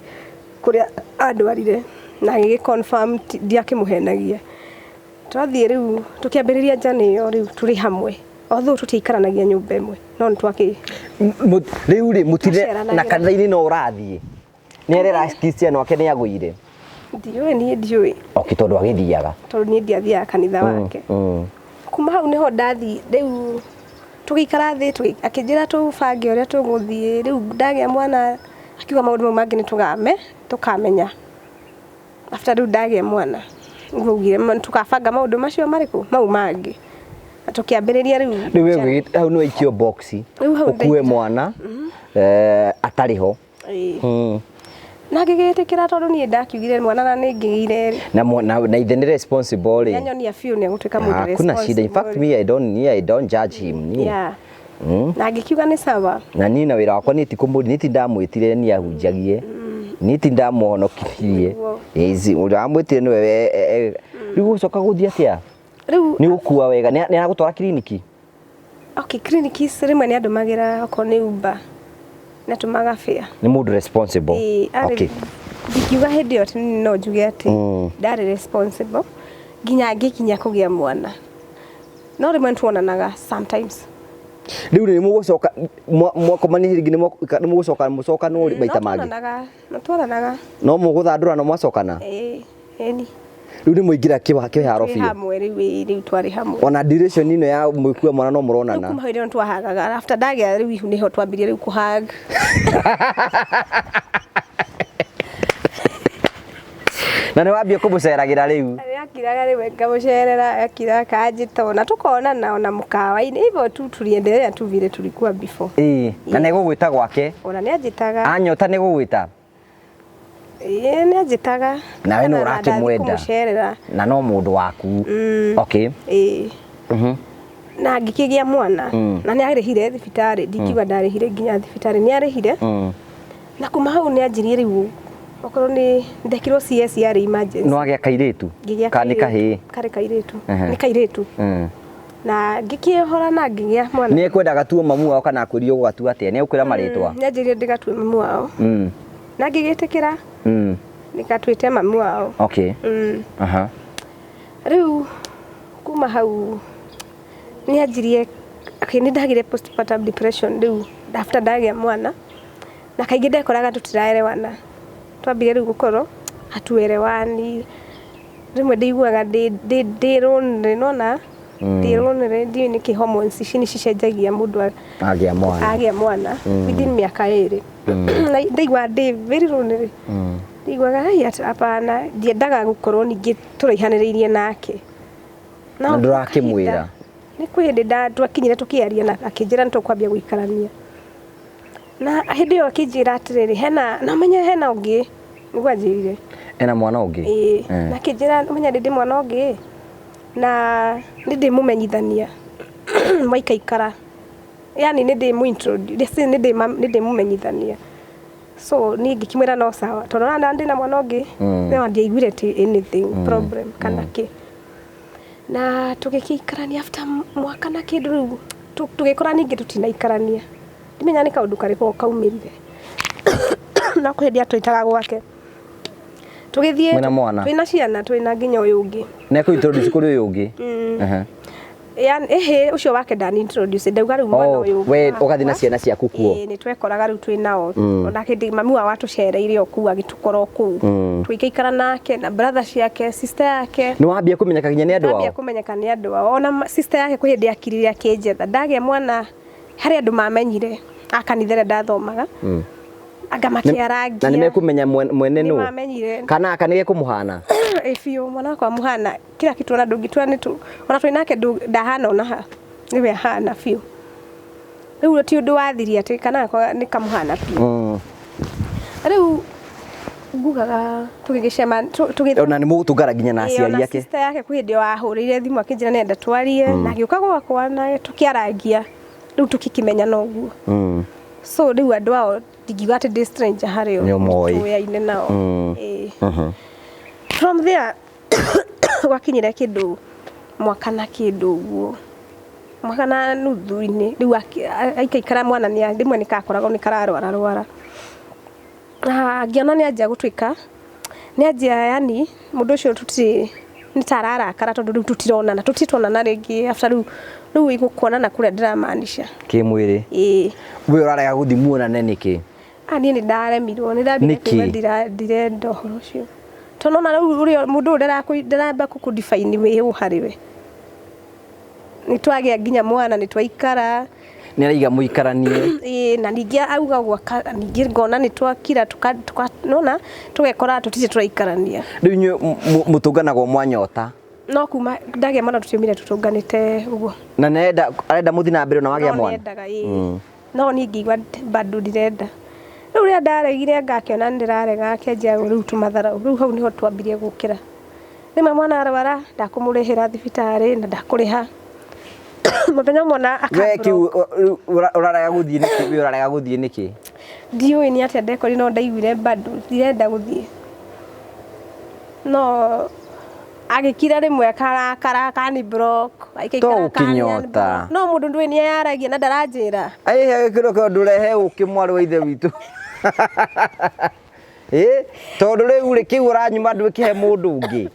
kũrĩa andwarire na agĩgĩ confirm ndiakĩmũhenagia. Twathiĩ rĩu tũkĩambĩrĩria journey ĩyo rĩu tũrĩ hamwe, although tũtiaikaranagia nyũmba ĩmwe, no nĩ twakĩ Rĩu rĩ, mũtire na kanitha-inĩ no ũrathiĩ, nĩ arera Kristiano ake nĩ agũire? Ndiũĩ, niĩ ndiũĩ. Okay, tondũ agĩthiaga. Tondũ niĩ ndiathiaga kanitha wake. Kuma hau nĩho ndathi rĩu tũgĩikara thĩ, akĩnjĩra tũbange ũrĩa tũgũthiĩ rĩu ndagĩa mwana. Akiuga maũndũ mau mangĩ nĩ tũgame tũkamenya after rĩu ndagĩa mwana. Nĩguo augire tũkabanga maũndũ macio marĩkũ mau mangĩ, na tũkĩambĩrĩria rĩu. Rĩu we hau nĩ waikio box. Rĩu hau ũkue mwana atarĩ ho. Ĩĩ. Na ngĩgĩtĩkĩra tondũ niĩ ndakiugire mwana na nĩ ngĩgĩire. Na ithe nĩ responsible rĩ. Nĩanyonia biũ nĩ egũtuĩka mũndũ Hakuna shida, in fact responsible. me I don't judge him niĩ. Na ngĩkiuga nĩ sawa. Na niĩ na wĩra wakwa, niĩ ti kũmũri, niĩ ti ndamwĩtire niĩ ahunjagie, niĩ ti ndamũhonokirie. Ĩzi ũrĩa wamwĩtire nĩwe rĩu gũcoka gũthiĩ atĩa? Rĩu Nĩ gũkua wega, nĩ aragũtwara kiriniki? Okay, clinic ici rĩmwe nĩ andũmagĩra, okorwo nĩ Uber nĩ atũmaga fare. Nĩ mũndũ responsible. Ĩĩ, arĩ. Ndingiuga hĩndĩ ĩyo atĩ no njuge atĩ ndarĩ responsible nginya ngĩkinya kũgĩa mwana, no rĩmwe nĩtuonanaga sometimes. Rĩu rĩ, mũgũcoka mwakomania rĩngĩ, nĩ mũgũcoka mũcokanwo maita No mangĩ? tuonanaga, no tuonanaga. No mũgũthandũra no mwacokana? Ĩĩ, ĩni. Rĩu nĩ mũingĩra kĩharo Twĩ biũ. hamwe rĩu, ĩĩ, rĩu twarĩ hamwe. Ona duration ĩno ya mwĩkua mwana no Rĩu mũronana? kuma hau ĩrĩa twahagaga, after ndagĩa rĩu ihu nĩho twambirie rĩu kũhag. Na nĩ wambia kũmũceragĩra rĩu? Akiraga rĩmwe ngamũcerera, akira akanjĩta ona tukonana ona mũkawa-inĩ hivyo tu, tuliendelea tu vile tulikuwa before. Ĩĩ, na nĩ egũgwĩta gwake? Ona nĩ anjĩtaga. Anyota nĩ gũgwĩta? Ĩĩ, nĩ anjĩtaga. Nawe nĩ Na ndathiĩ ũrakĩmwenda. kũmũcerera. Na no mũndũ waku. Okay. Ĩĩ. Na ngĩkĩgĩa mwana. Na nĩ arĩhire thibitarĩ, ndingiuga ndarĩhire nginya thibitarĩ, nĩ arĩhire. Na kuma hau nĩ anjirie rĩu okorwo nĩ ndekirwo CS, yarĩ emergency. Nĩ wagĩa kairĩtu? Ngĩgĩa Kana nĩ kairĩtu. kahĩĩ? Karĩ kairĩtu. Ehe. Nĩ kairĩtu. Na ngĩkĩohora na ngĩgĩa mwana. Nĩ ekwenda gatuo mamu wao kana akwĩrire ũgatua atĩa? Nĩ egũkwĩra marĩtwa? Nĩ anjĩrire ndĩgatue mamu wao. Na ngĩgĩtĩkĩra nĩgatuĩte mamu wao. Rĩu kuma hau nĩ anjirie, okay, nĩ ndagire postpartum depression rĩu after ndagĩa mwana, na kaingĩ ndekoraga tũtiraerewana. Twambire rĩu gũkorwo hatuelewani, rĩmwe ndĩiguaga ndĩ lonely, nona ndĩ lonely, ndiũĩ nĩkĩ, hormones ici nĩ cicenjagia mũndũ Agĩa mwana. Agĩa mwana within mĩaka 2. Na ndaiguaga ndĩ very lonely. Ndaiguaga ai hapana, ndiendaga gũkorwo ningĩ tũraihanĩrĩirie nake. Na ndũrakĩmwĩra? Nĩ kwĩ hĩndĩ twakinyire tũkĩaria na akĩnjĩra nĩ tũkwambia gũikarania, na hĩndĩ ĩyo akĩnjĩra atĩrĩrĩ, hena na ũmenye hena ũngĩ, nĩguo anjĩrire. Ena mwana ũngĩ? Ĩĩ. Na akĩnjĩra ũmenye ndĩ mwana ũngĩ na nĩ ndĩmũmenyithania mwaikaikara, yani nĩ ndĩmũ-introduce, nĩ ndĩmũmenyithania. So niĩ ngĩkĩmwĩra no sawa, tondũ ona ndĩna mwana ũngĩ no ndiaiguire ti anything problem kana kĩ. Na tũgĩkĩikarania after mwaka na kĩndũ, rĩu tũgĩkora ningĩ tũtinaikarania. Ndimenya nĩ kaũndũ karĩkũ kaumĩrire, no kwĩ hĩndĩ atwĩtaga gwake tũgĩthiĩ. Mwĩna mwana? Twĩna ciana, twĩna nginya ũyũ ũngĩ. Na ekũ-introduce kũrĩ ũyũ ũngĩ? Aha. Yani ĩhĩ, ũcio wake ndani introduce, ndauga rĩu mwana Oh, ũyũ we wakwa. ũgathiĩ na ciana ciaku kuo? Ĩĩ, nĩ twekoraga rĩu twĩ nao. Ona hĩndĩ mami wao atũcereire o kũu, agĩtũkora o kũu. Tũgĩikara nake na brother ciake, sister yake. Nĩ wambia kũmenyeka nginya nĩ andũ Ndambia ao? Kũmenyeka nĩ andũ ao. Ona sister yake kwĩ hĩndĩ akirire akĩnjetha ndagĩa mwana. Harĩ andũ mamenyire a kanitha ĩrĩa ndathomaga, anga makĩarangia. Na nĩ mekũmenya mwene Nĩ nũ? Mamenyire. Kana aka nĩ gekũmũhana? Ĩ biũ, mwana wakwa mũhana kila kitu, ona ndũngĩtua nĩ tu ona twĩ nake ndahana ona ha, nĩwe ahana biũ. Rĩu ti ũndũ wathirie atĩ kana gakwa nĩ kamũhana biũ. Rĩu ngugaga tũgĩgĩcema tũgĩ Ona nĩ mũgũtũngana nginya na Ĩĩ, aciari ona ake? Sister yake kwĩ hĩndĩ wahũrĩire thimũ akĩnjĩra nĩenda twarie, na agĩũka gwakwa na tũkĩarangia, rĩu tũkĩkĩmenyana ũguo. So rĩu andũ ao ndingiuga atĩ ndĩ stranger harĩ o. Nĩ ũmoĩ. Tũyaine nao. Ĩĩ. From there Gwakinyire kĩndũ mwaka na kĩndũ ũguo, mwaka na nuthu-inĩ, rĩu aikaikara mwana nĩ rĩmwe nĩ kakoragwo nĩ kararwara rwara. Na ngĩona nĩ anjia gũtuĩka nĩ anjia, yani mũndũ ũcio tũtirĩ, nĩ ta ararakara tondũ rĩu tũtironana, tũtirĩ tuonana rĩngĩ after rĩu rĩu kuonana kũrĩa ndĩramaanisha. Kĩmwĩrĩ. Ĩĩ. We ũrarega gũthiĩ muonane nĩkĩ? Ah, niĩ nĩ ndaremirwo, nĩ ndambire Nĩkĩ? kũigua ndirenda ũhoro ũcio, tondũ nona rĩu ũrĩa mũndũ ũyũ ndaramba gũkũ define wĩ ũ harĩ we. Nĩ twagĩa nginya mwana, nĩ twaikara. Nĩ araiga mũikaranie. Ĩĩ, na ningĩ auga ũguo ningĩ ngona nĩ twakira nona tũgekora tũtirĩ tũraikarania. Rĩu inyuĩ mũtũnganagwo mwanyota? No kuma ndagĩa mwana tũtiumire tũtũnganĩte ũguo. Na nĩarenda, arenda mũthiĩ na mbere ona wagĩa No mwana? nĩendaga, ĩĩ. No niĩ ngĩigua bado ndirenda. Rĩu rĩrĩa ndaregire ngakĩona nĩndĩrarega, akĩanjia rĩu tũmatharau. Rĩu hau nĩho twambirie gũkĩra. Rĩmwe mwana arwara ndakũmũrĩhĩra thibitarĩ na ndakũrĩha. Mũthenya ũmwe na We kĩu aka block. Ũrarega gũthiĩ nĩkĩ? We ũrarega gũthiĩ nĩkĩ? Ndiũĩ nĩ atĩa ndekorire, no ndaiguire bado ndirenda gũthiĩ. No agĩkira rĩmwe akarakara akani block, aikaikara To akani ũkĩnyota. unblock. No mũndũ ndũĩ nĩ eyaragia na ndaranjĩra. Aihe gĩkĩro kĩo ndũrehe ũkĩ mwarĩ wa ithe witũ. Ĩ, tondũ rĩu rĩ kĩu ũranyuma ndwĩkĩhe mũndũ ũngĩ.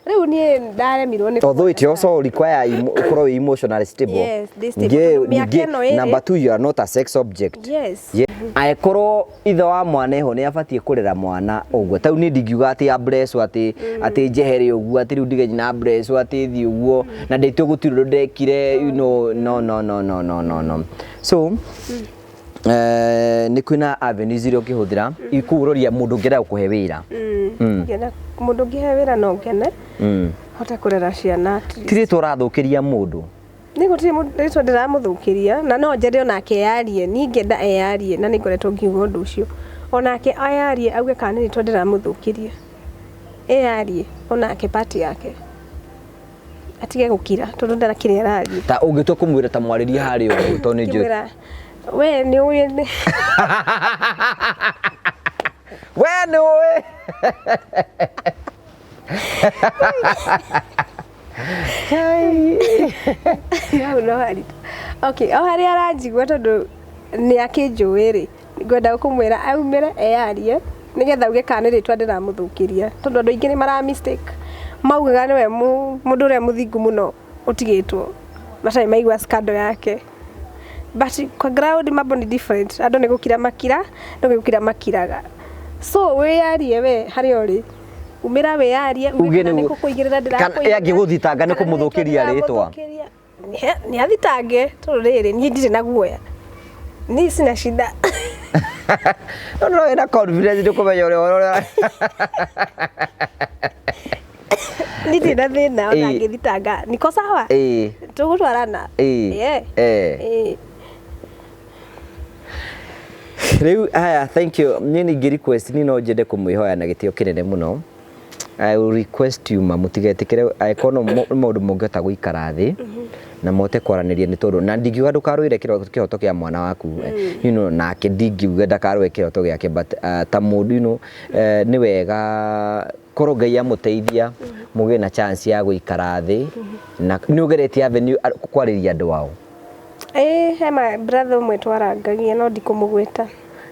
Rĩu niĩ ndaremirwo nĩ Although it also require ũkorwo wĩ emotionally stable. Yes, ndĩ stable. Ningĩ, Tondũ mĩaka ningĩ, ĩno ĩrĩ. number two, you are not a sex object. Yes. Yeah. Angĩkorwo ithe wa mwana eho nĩ abatiĩ kũrera mwana ũguo, tau niĩ ndingiuga atĩ amblesswo atĩ atĩ njehere ũguo, atĩ rĩu ndige nyina amblesswo atĩ thiĩ ũguo na ndĩtue gũtirĩ ũndũ ndekire, you know, no, no, no, no, no, no, no. So nĩ kwĩna avenues iria ũngĩhũthĩra ikũroria mũndũ ũngĩenda gũkũhe wĩra. Ngena mũndũ ũngĩhe wĩra no ngene, hote kũrera ciana at least. Ti rĩtwa ũrathũkĩria mũndũ. Nĩ gũtirĩ rĩtwa ndĩramũthũkĩria, na no njende onake eyarie. Niĩ ngĩenda eyarie, na nĩ ngoretwo ngiuga ũndũ ũcio, onake eyarie auge kana nĩ rĩtwa ndĩramũthũkĩria. Eyarie onake part yake, atige gũkira tondũ ndara kĩrĩa araria. Ta ũngĩtua kũmwĩra, ta mwarĩrie harĩa ũguo, tondũ nĩ njũĩ. Ngĩmwĩra, we nĩ ũĩ We nĩ ũĩ. Kai. Hau no haritũ. Okay, o harĩa aranjigua, tondũ nĩ akĩnjũĩ rĩ, ngwenda kũmwĩra aumĩre eyarie nĩgetha auge kana nĩ rĩtwa ndĩramũthũkĩria, tondũ andũ aingĩ nĩ mara mistake, maugaga nĩwe mũndũ ũrĩa mũthingu mũno ũtigĩtwo, matarĩ maigua scandal yake, but kwa ground mambo ni different. Andũ nĩ gũkira makira, no nĩ gũkira makiraga. So wĩyarie we harĩa ũrĩ, umĩra wĩyarie uge Uge kana nĩ gũkũigĩrĩra ndĩrakũigĩrĩra. Angĩgũthitanga nĩ kana nĩ kũmũthũkĩria rĩtwa. ndĩramũthũkĩria. Nĩ athitange, tondũ rĩrĩ niĩ ndirĩ na guoya, niĩ sina shida. No no wĩna confidence nĩ kũmenya ũrĩa Niĩ ndirĩ na thĩna ona angĩthitanga, niko sawa. Tũgũtwarana. Yeah. Rĩu haya, thank you. Niĩ ningĩ request, niĩ no nyende kũmwĩhoya na gĩtĩo kĩnene mũno. I will request you ma mũtigetĩkĩre, angĩkorwo no maũndũ mũngĩhota gũikara thĩ na mũhote kwaranĩria, nĩ tondũ na ndingiuga ndũkarũĩre kĩhoto kĩa mwana waku, nake ndingiuga ndakarũe kĩhoto gĩake, but ta mũndũ, nĩ wega korwo Ngai amũteithia mũgĩe na chance ya gũikara thĩ, na nĩ ũgeretie avenue kwarĩria andũ ao? Ĩĩ, he my brother ũmwe twarangagia, no ndikũmũgweta.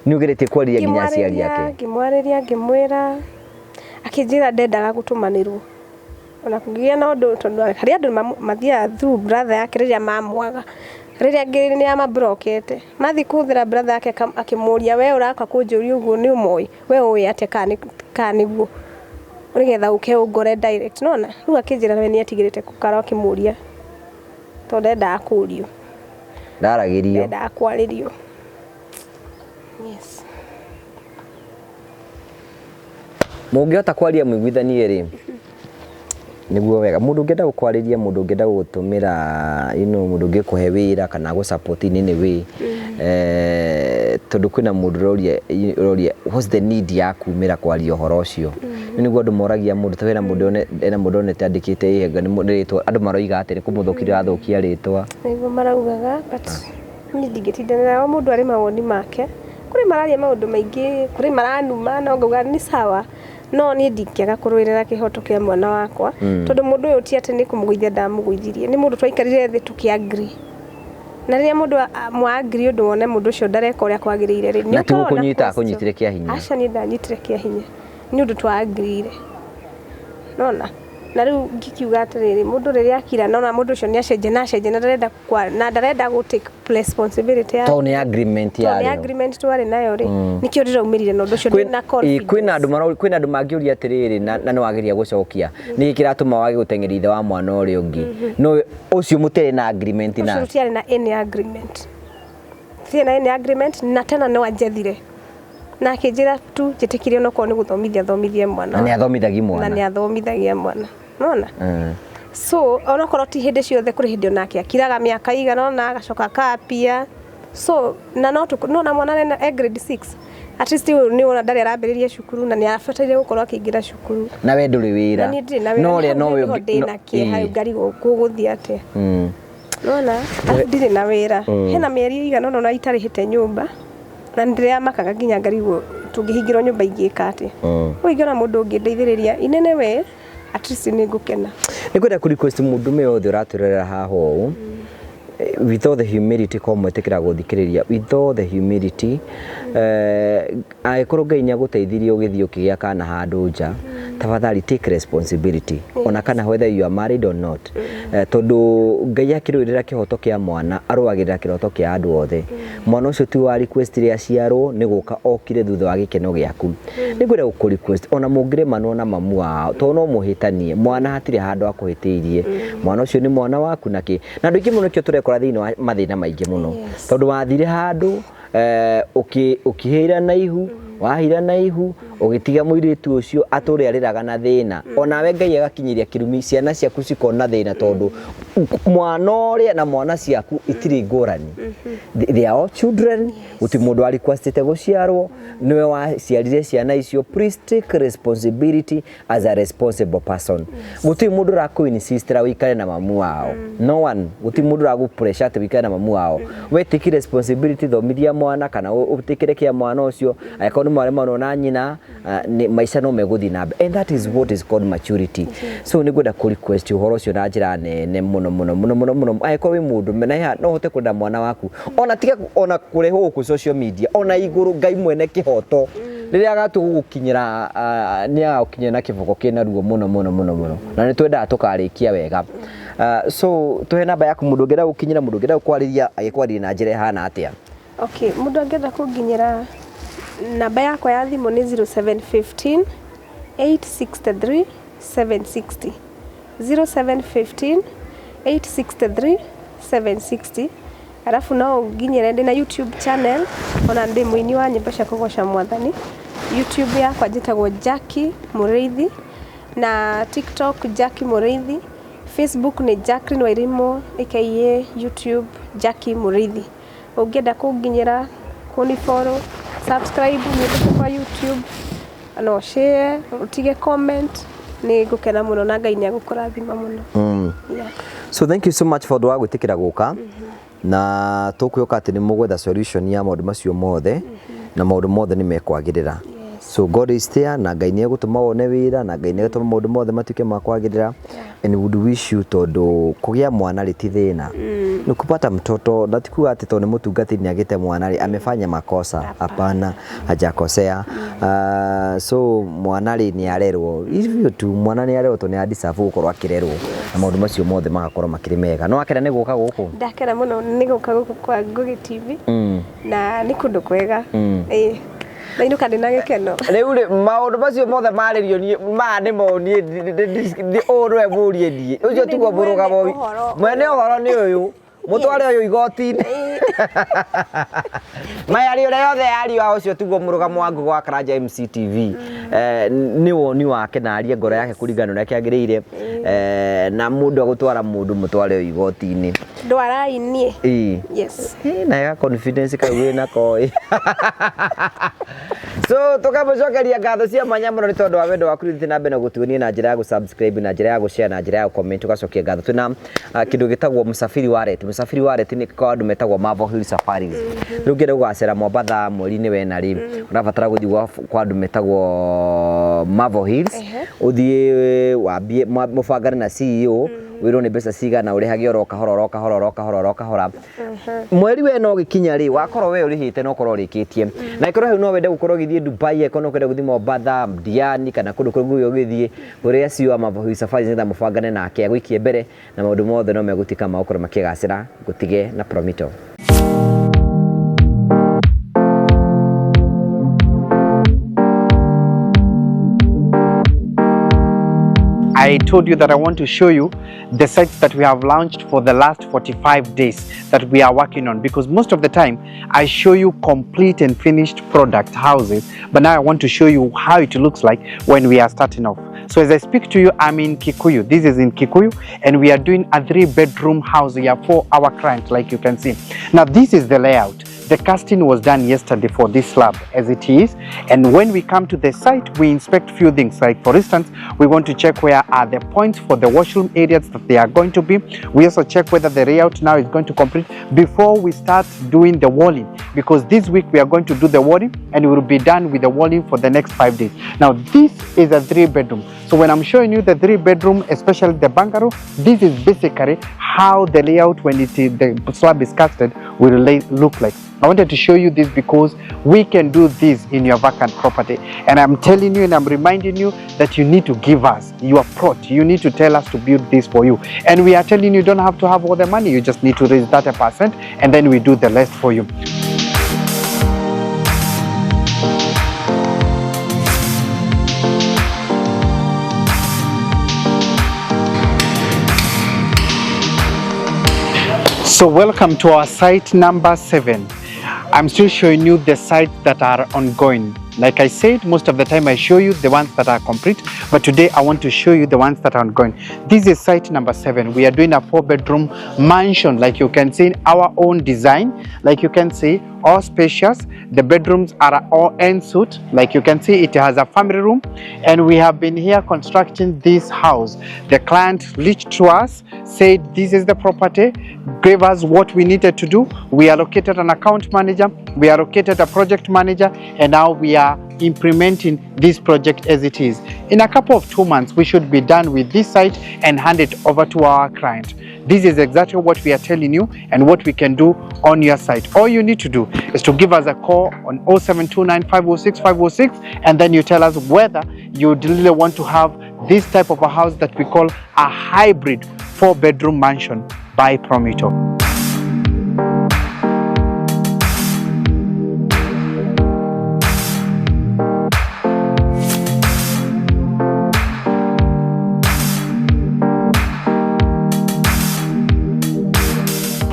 Nĩ ũgeretie kwarĩria nginya aciari ake? Ngĩmwarĩria, ngĩmwĩra, akĩnjĩra ndendaga gũtũmanĩrwo ona kũngĩgĩa na ũndũ, tondũ harĩ andũ mathiaga through brother yake rĩrĩa mamwaga, rĩrĩa angĩ nĩ amabrokete, mathiĩ kũhũthĩra brother yake, akĩmũria, "We ũraka kũnjũria ũguo nĩ ũmoĩ, we ũĩ atĩa kana nĩguo nĩgetha ũke ũngore direct?" Nona rĩu akĩnjĩra we nĩ etigĩrĩte gũkorwo akĩmũria tondũ ndendaga kũrio. Ndaragĩrio. Ndendaga kwarĩrio, yes. Mũngĩhota kwaria mũiguithanie rĩ, nĩguo wega. Mũndũ ũngĩenda gũkwarĩria, mũndũ ũngĩenda gũgũtũmĩra, mũndũ ũngĩkũhe wĩra kana gũ support in any way, tondũ kwĩna mũndũ ũroria ũroria what's the need ya kumĩra kwaria ũhoro ũcio. Nĩ nĩguo andũ moragia mũndũ, ta hena mũndũ hena mũndũ onete andĩkĩte ĩhenga nĩ rĩtwa, andũ maroiga atĩ nĩ kũmũthũkĩria arathũkia rĩtwa. Nĩguo maraugaga, but niĩ ndingĩtindanĩra. O mũndũ arĩ mawoni make, kũrĩ mararia maũndũ maingĩ, kũrĩ maranuma, no ngauga nĩ sawa. No niĩ ndingĩaga kũrũĩrĩra kĩhoto kĩa mwana wakwa, tondũ mũndũ ũyũ ti atĩ nĩ kũmũgũithia ndamũgũithirie, nĩ mũndũ twaikarire thĩ tũkĩ agree. Na rĩrĩa mũndũ mwa agree ũndũ wone mũndũ ũcio ndareka ũrĩa kwagĩrĩire rĩ, Na ti nĩ ũkoragwo na gũkũnyita question. Akũnyitire kĩa hinya? Aca, niĩ ndanyitire kĩa hinya, nĩ ũndũ twa agreeire. Nona na rĩu ngĩkiuga atĩrĩrĩ, mũndũ rĩrĩa akira nona mũndũ ũcio nĩ acenjia na acenjia na ndarenda na ndarenda gũ take responsibility ya Tondũ nĩ agreement tondũ nĩ yarĩ ho. Agreement twarĩ nayo rĩ, nĩkĩo ndĩraumĩrire na ũndũ ũcio ndĩ na confidence. Kwĩna andũ mangĩũria atĩrĩrĩ, na nĩ wageria gũcokia, nĩkĩ kĩratũma wage gũteng'eria ithe wa mwana ũrĩa ũngĩ, no ũcio mũtiarĩ na agreement ũcio nake? Tũtiarĩ na any agreement, tũtiarĩ na any agreement, na tena no anjethire na akĩnjĩra tu njĩtĩkire onokorwo nĩ gũthomithia thomithie mwana. Na nĩ athomithagia mwana? Na nĩ athomithagia mwana, nona. So onokorwo ti hĩndĩ ciothe, kũrĩ hĩndĩ onake akiraga mĩaka igana ũna agacoka akapia. So na no no na mwana ena e grade 6 at least, ũyũ nĩ wona ndarĩ arambĩrĩria cukuru na nĩ abataire gũkorwo akĩingĩra cukuru. Na we ndũrĩ wĩra? Na niĩ ndirĩ na wĩra. No ũrĩa no we nĩho ndĩ na kĩeha rĩu, ngarigwo gũgũthiĩ atĩa. Nona arabu ndirĩ na wĩra, hena mĩeri ĩigana ũna ona itarĩhĩte nyũmba, na nĩ ndĩramakaga nginya ngarigwo tũngĩhingĩrwo nyũmba ingĩka atĩa. Rĩu ingĩona mũndũ ũngĩndeithĩrĩria inene we, at least nĩ ngũkena. Nĩ ngwenda kũ request mũndũ wothe ũratwĩrorera haha ũũ, with all the humility, ko mwĩtĩkĩra gũthikĩrĩria, with all the humility, angĩkorwo Ngai nĩ agũteithirie ũgĩthiĩ ũkĩgĩa kana handũ nja, tafadhali take responsibility, ona kana whether you are married or not, tondũ Ngai akĩrũĩrĩra kĩhoto kĩa mwana arũagĩrĩra kĩhoto kĩa andũ othe. Mwana ũcio ti wa request rĩa aciarwo, nĩ gũka okire thutha wa gĩkeno gĩaku. Nĩ ngwenda gũkũ request, ona mũngĩrĩmanwo na mamu wao, tondũ no mũhĩtanie, mwana hatirĩ handũ akũhĩtĩirie, mwana ũcio nĩ mwana waku. Na kĩ na andũ aingĩ mũno nĩkĩo tũrekora thĩinĩ wa mathĩna maingĩ mũno, tondũ wathire handũ ũkĩhĩra na ihu, wahira na ihu, ũgĩtiga mũirĩtu ũcio atũre arĩraga na thĩna. Onawe Ngai agakinyĩria kĩrumi, ciana ciaku cikona thĩna, tondũ mwana ũrĩa na mwana ciaku itirĩ ngũrani. They are all children. Gũtirĩ mũndũ wa requestĩte gũciarwo, nĩwe waciarire ciana icio. Please take responsibility as a responsible person. Gũtirĩ mũndũ ũrakũ insistira ũikare na mamu wao, no one. Gũtirĩ mũndũ ũragũ pressure atĩ ũikare na mamu wao. We take responsibility, thomithia mwana kana ũtĩkĩre kĩa mwana ũcio. Angĩkorwo nĩ mwaremanwo na nyina, maica no megũthiĩ na mbere, and that is what is called maturity. So nĩ ngwenda kũ request ũhoro ũcio na njĩra nene mũno mũno mũno mũno mũno. Angĩkorwo wĩ mũndũ na no ũhote kwenda mwana waku, ona tiga ona kũrehwo gũkũ social media, ona igũrũ Ngai mwene kĩhoto rĩrĩa agatua gũgũkinyĩra, nĩ agagũkinyĩra na kĩboko kĩna ruo mũno mũno mũno mũno, na nĩ twendaga tũkarĩkia wega. So tũhe namba yaku, mũndũ ũngĩenda gũkinyĩra, mũndũ ũngĩenda gũkwarĩria, agĩkwarĩria na njĩra ĩhana atĩa? Okay, mũndũ angĩenda kũnginyĩra, namba yakwa ya thimũ nĩ 0715 863 760, 0715 863 760. Arabu no ũnginyĩre ndĩ na YouTube channel, ona ndĩ mũini wa nyĩmbo cia kũgoca Mwathani. YouTube yakwa njĩtagwo Jackie Mũrĩithi, na TikTok Jackie Mũrĩithi, Facebook nĩ Jacqueline Wairimu aka YouTube Jackie Mũrĩithi. Ũngĩenda kũnginyĩra, kũni follow, subscribe nyĩmbo ciakwa YouTube, no share, ũtige comment, nĩ ngũkena mũno na Ngai nĩ agũkũrathima mũno. Yeah. So thank you so much for ũndũ wa gwĩtĩkĩra gũka, na tũkwĩhoka atĩ nĩ mũgwetha solution ya maũndũ macio mothe na maũndũ mothe nĩ mekwagĩrĩra. So God is there, na Ngai nĩ egũtũma wone wĩra, na Ngai nĩ egũtũma maũndũ mothe matuĩke ma kwagĩrĩra. And we would wish you, tondũ kũgĩa mwana rĩ ti thĩna, ni kupata mtoto, na ti kuga atĩ tondũ nĩ mũtungatĩri nĩ agĩte mwana rĩ amefanya makosa. Hapana, hajakosea. So mwana rĩ nĩ arerwo hivyo tu, mwana nĩ arerwo tondũ nĩ adeserve gũkorwo akĩrerwo, na maũndũ macio mothe magakorwo makĩrĩ mega. No wakena nĩ gũka gũkũ? Ndakena mũno nĩ gũka gũkũ kwa Ngugi TV, na nĩ kũndũ kwega. Ĩĩ, ndainũka ndĩ na gĩkeno. Rĩu rĩ, maũndũ macio mothe marĩrio niĩ maya nĩmo niĩ ũũ nĩwe mũrie niĩ ũcio Niĩ tiguo nĩ mwene mũrũgamo ũhoro. Mwene ũhoro nĩ ũyũ, mũtware ũyũ igoti-inĩ, mayario ũrĩa yothe yario haha, ũcio tiguo mũrũgamo wa Ngugi wa Karanja MCTV. Nĩ woni wake na arie ngoro yake kũringana na ũrĩa kĩagĩrĩire. Na mũndũ agũtwara mũndũ, mũtware ũyũ igoti-inĩ. Ndwarai niĩ. Ĩĩ. Yes. Na ya confidence kau wĩ nako ĩ. So tukamũcokeria ngatho cia mwanya mũno nĩ tondũ wa wendo waku rĩu na mbere na gũtuonia na njĩra ya gũ-subscribe, na njĩra ya gũ-share, na njĩra ya gũ-comment. Tũgacokia ngatho twĩna kĩndũ gĩtagwo Msafiri Wallet. Msafiri Wallet nĩ kwa andũ metagwo Marvel Hill Safaris. Rĩu ũngĩenda gũgacera Mombatha mweri-inĩ wena rĩ, ũrabatara gũthiĩ kwa andũ metagwo Marvel Hills, ũthiĩ wambie mũbangane na CEO, wĩrwo nĩ mbeca cigana, ũrĩhage oro kahora oro kahora oro kahora oro kahora. Mweri wena ũgĩkinya rĩ, wakorwo we ũrĩhĩte na ũkorwo ũrĩkĩtie, na ĩkorwo hau no wende gũkorwo ũgĩthiĩ Dubai, ĩkorwo no kwenda gũthiĩ Mombatha, Diani, kana kũndũ kũrĩa ũgĩthiĩ kũrĩa CEO wa Marvel Hill Safaris, nĩgetha mũbangane nake agũikie mbere na maũndũ mothe no megũtuĩka ma gũkorwo makĩgacĩra. Gũtige na Promito. I told you that I want to show you the sites that we have launched for the last 45 days that we are working on, because most of the time I show you complete and finished product houses, but now I want to show you how it looks like when we are starting off. So as I speak to you, I'm in Kikuyu. This is in Kikuyu, and we are doing a 3-bedroom house here for our client, like you can see. Now this is the layout. The casting was done yesterday for this slab as it is, and when we come to the site, we inspect few things. Like for instance, we want to check where are the points for the washroom areas that they are going to be. We also check whether the layout now is going to complete before we start doing the walling, because this week we are going to do the walling and we will be done with the walling for the next 5 days. Now this is a 3-bedroom. So when I'm showing you the 3-bedroom, especially the bungalow, this is basically how the layout when it is, the slab is casted will look like. I wanted to show you this because we can do this in your vacant property. And I'm telling you and I'm reminding you that you need to give us your plot. You need to tell us to build this for you. And we are telling you, you don't have to have all the money. You just need to raise 30% and then we do the rest for you. So welcome to our site number 7. I'm still showing you the sites that are ongoing. Like I said, most of the time I show you the ones that are complete, but today I want to show you the ones that are ongoing. This is site number 7. We are doing a 4-bedroom mansion, like you can see, in our own design. Like you can see, all spacious. The bedrooms are all en suite. Like you can see, it has a family room, and we have been here constructing this house. The client reached to us, said this is the property, gave us what we needed to do. We allocated an account manager, we allocated a project manager, and now we are implementing this project as it is. In a couple of 2 months, we should be done with this site and hand it over to our client. This is exactly what we are telling you and what we can do on your site. All you need to do is to give us a call on 0729 506 506, and then you tell us whether you really want to have this type of a house that we call a hybrid 4-bedroom mansion by Promito.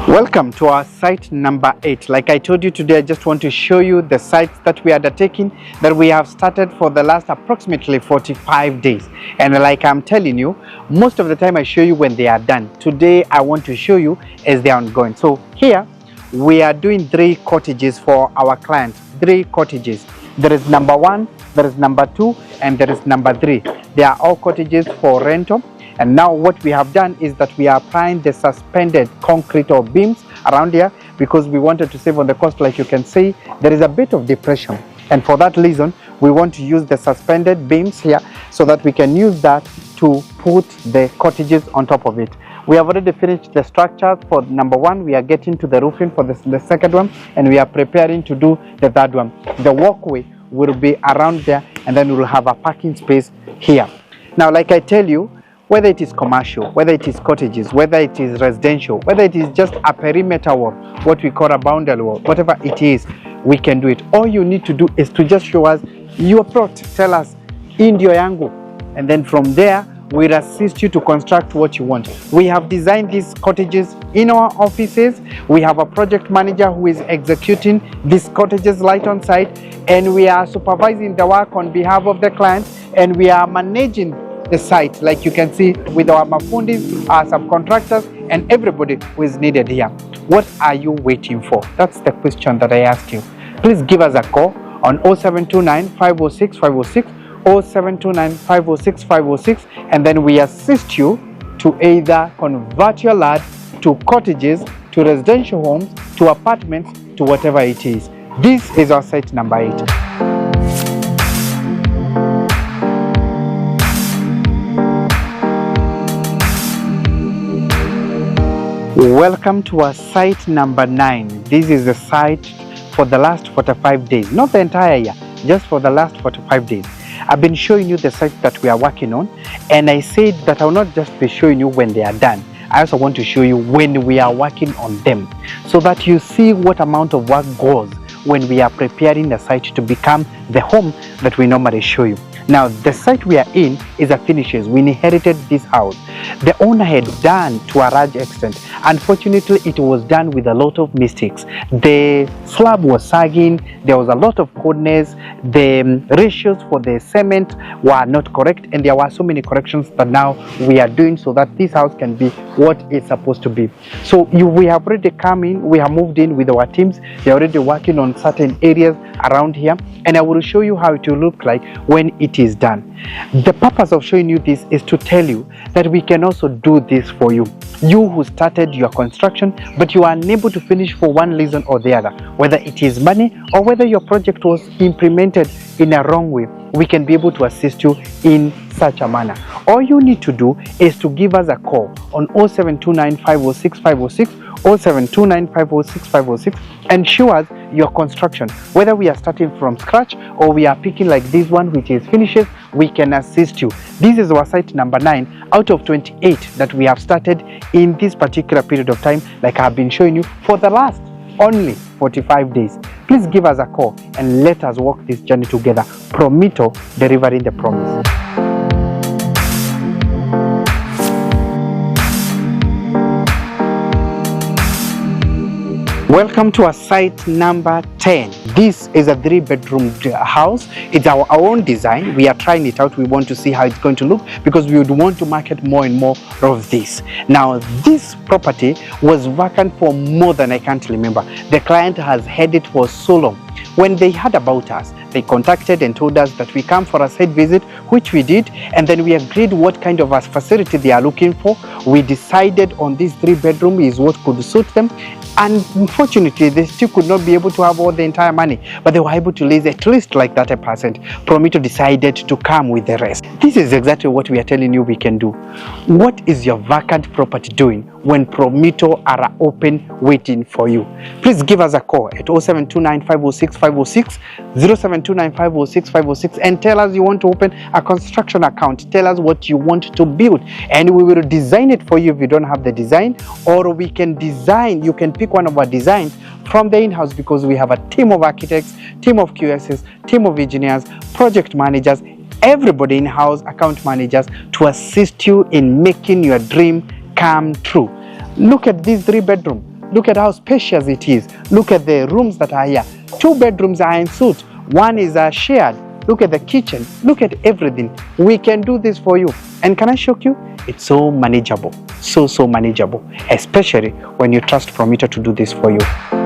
Welcome to our site number 8. Like I told you today, I just want to show you the sites that we are undertaking, that we have started for the last approximately 45 days. And like I'm telling you, most of the time I show you when they are done. Today, I want to show you as they are ongoing. So here, we are doing 3 cottages for our client. 3 cottages. There is number 1, there is number 2, and there is number 3. They are all cottages for rental. And now what we have done is that we are applying the suspended concrete or beams around here because we wanted to save on the cost. Like you can see, there is a bit of depression. And for that reason, we want to use the suspended beams here so that we can use that to put the cottages on top of it. We have already finished the structure for number 1. We are getting to the roofing for the second one, and we are preparing to do the third one. The walkway will be around there, and then we will have a parking space here. Now, like I tell you, whether it is commercial, whether it is cottages, whether it is residential, whether it is just a perimeter wall, what we call a boundary wall, whatever it is, we can do it. All you need to do is to just show us your plot. Tell us, ndio yangu. And then from there, we'll assist you to construct what you want. We have designed these cottages in our offices. We have a project manager who is executing these cottages right on site, and we are supervising the work on behalf of the client, and we are managing the site, like you can see, with our mafundis, our subcontractors, and everybody who is needed here. What are you waiting for? That's the question that I ask you. Please give us a call on 0729 506 506, 0729 506 506, and then we assist you to either convert your land to cottages, to residential homes, to apartments, to whatever it is. This is our site number 8. Welcome to our site number 9. This is the site for the last 45 days, not the entire year, just for the last 45 days. I've been showing you the site that we are working on, and I said that I will not just be showing you when they are done. I also want to show you when we are working on them, so that you see what amount of work goes when we are preparing the site to become the home that we normally show you. Now, the site we are in is a finishes. We inherited this house. The owner had done to a large extent. Unfortunately, it was done with a lot of mistakes. The slab was sagging. There was a lot of coldness. The ratios for the cement were not correct, and there were so many corrections that now we are doing so that this house can be what it's supposed to be. So we have already come in. We have moved in with our teams. They're already working on certain areas around here, and I will show you how it will look like when it is done. The purpose of showing you this is to tell you that we can also do this for you. You who started your construction but you are unable to finish for one reason or the other, whether it is money or whether your project was implemented in a wrong way, we can be able to assist you in such a manner. All you need to do is to give us a call on 0729 506 506, 0729 506 506, and show us your construction. Whether we are starting from scratch or we are picking like this one, which is finishes, we can assist you. This is our site number 9 out of 28 that we have started in this particular period of time, like I've been showing you for the last only 45 days. Please give us a call and let us walk this journey together. Promito, delivering the promise. Welcome to our site number 10. This is a 3-bedroom house. It's our own design. We are trying it out. We want to see how it's going to look because we would want to market more and more of this. Now, this property was vacant for more than I can't remember. The client has had it for so long. When they heard about us, they contacted and told us that we come for a site visit, which we did, and then we agreed what kind of a facility they are looking for. We decided on this 3-bedroom is what could suit them. And unfortunately, they still could not be able to have all the entire money, but they were able to raise at least like 30%. Promito decided to come with the rest. This is exactly what we are telling you we can do. What is your vacant property doing when Promito are open waiting for you? Please give us a call at 0729 506 506, 0729 506 506, and tell us you want to open a construction account. Tell us what you want to build, and we will design it for you if you don't have the design, or we can design, you can pick one of our designs from the in-house, because we have a team of architects, team of QSs, team of engineers, project managers, everybody in-house, account managers, to assist you in making your dream come true. Look at this 3-bedroom. Look at how spacious it is. Look at the rooms that are here. 2 bedrooms are en suite. 1 is shared. Look at the kitchen. Look at everything. We can do this for you. And can I shock you? It's so manageable. So, so manageable, especially when you trust Promito to do this for you.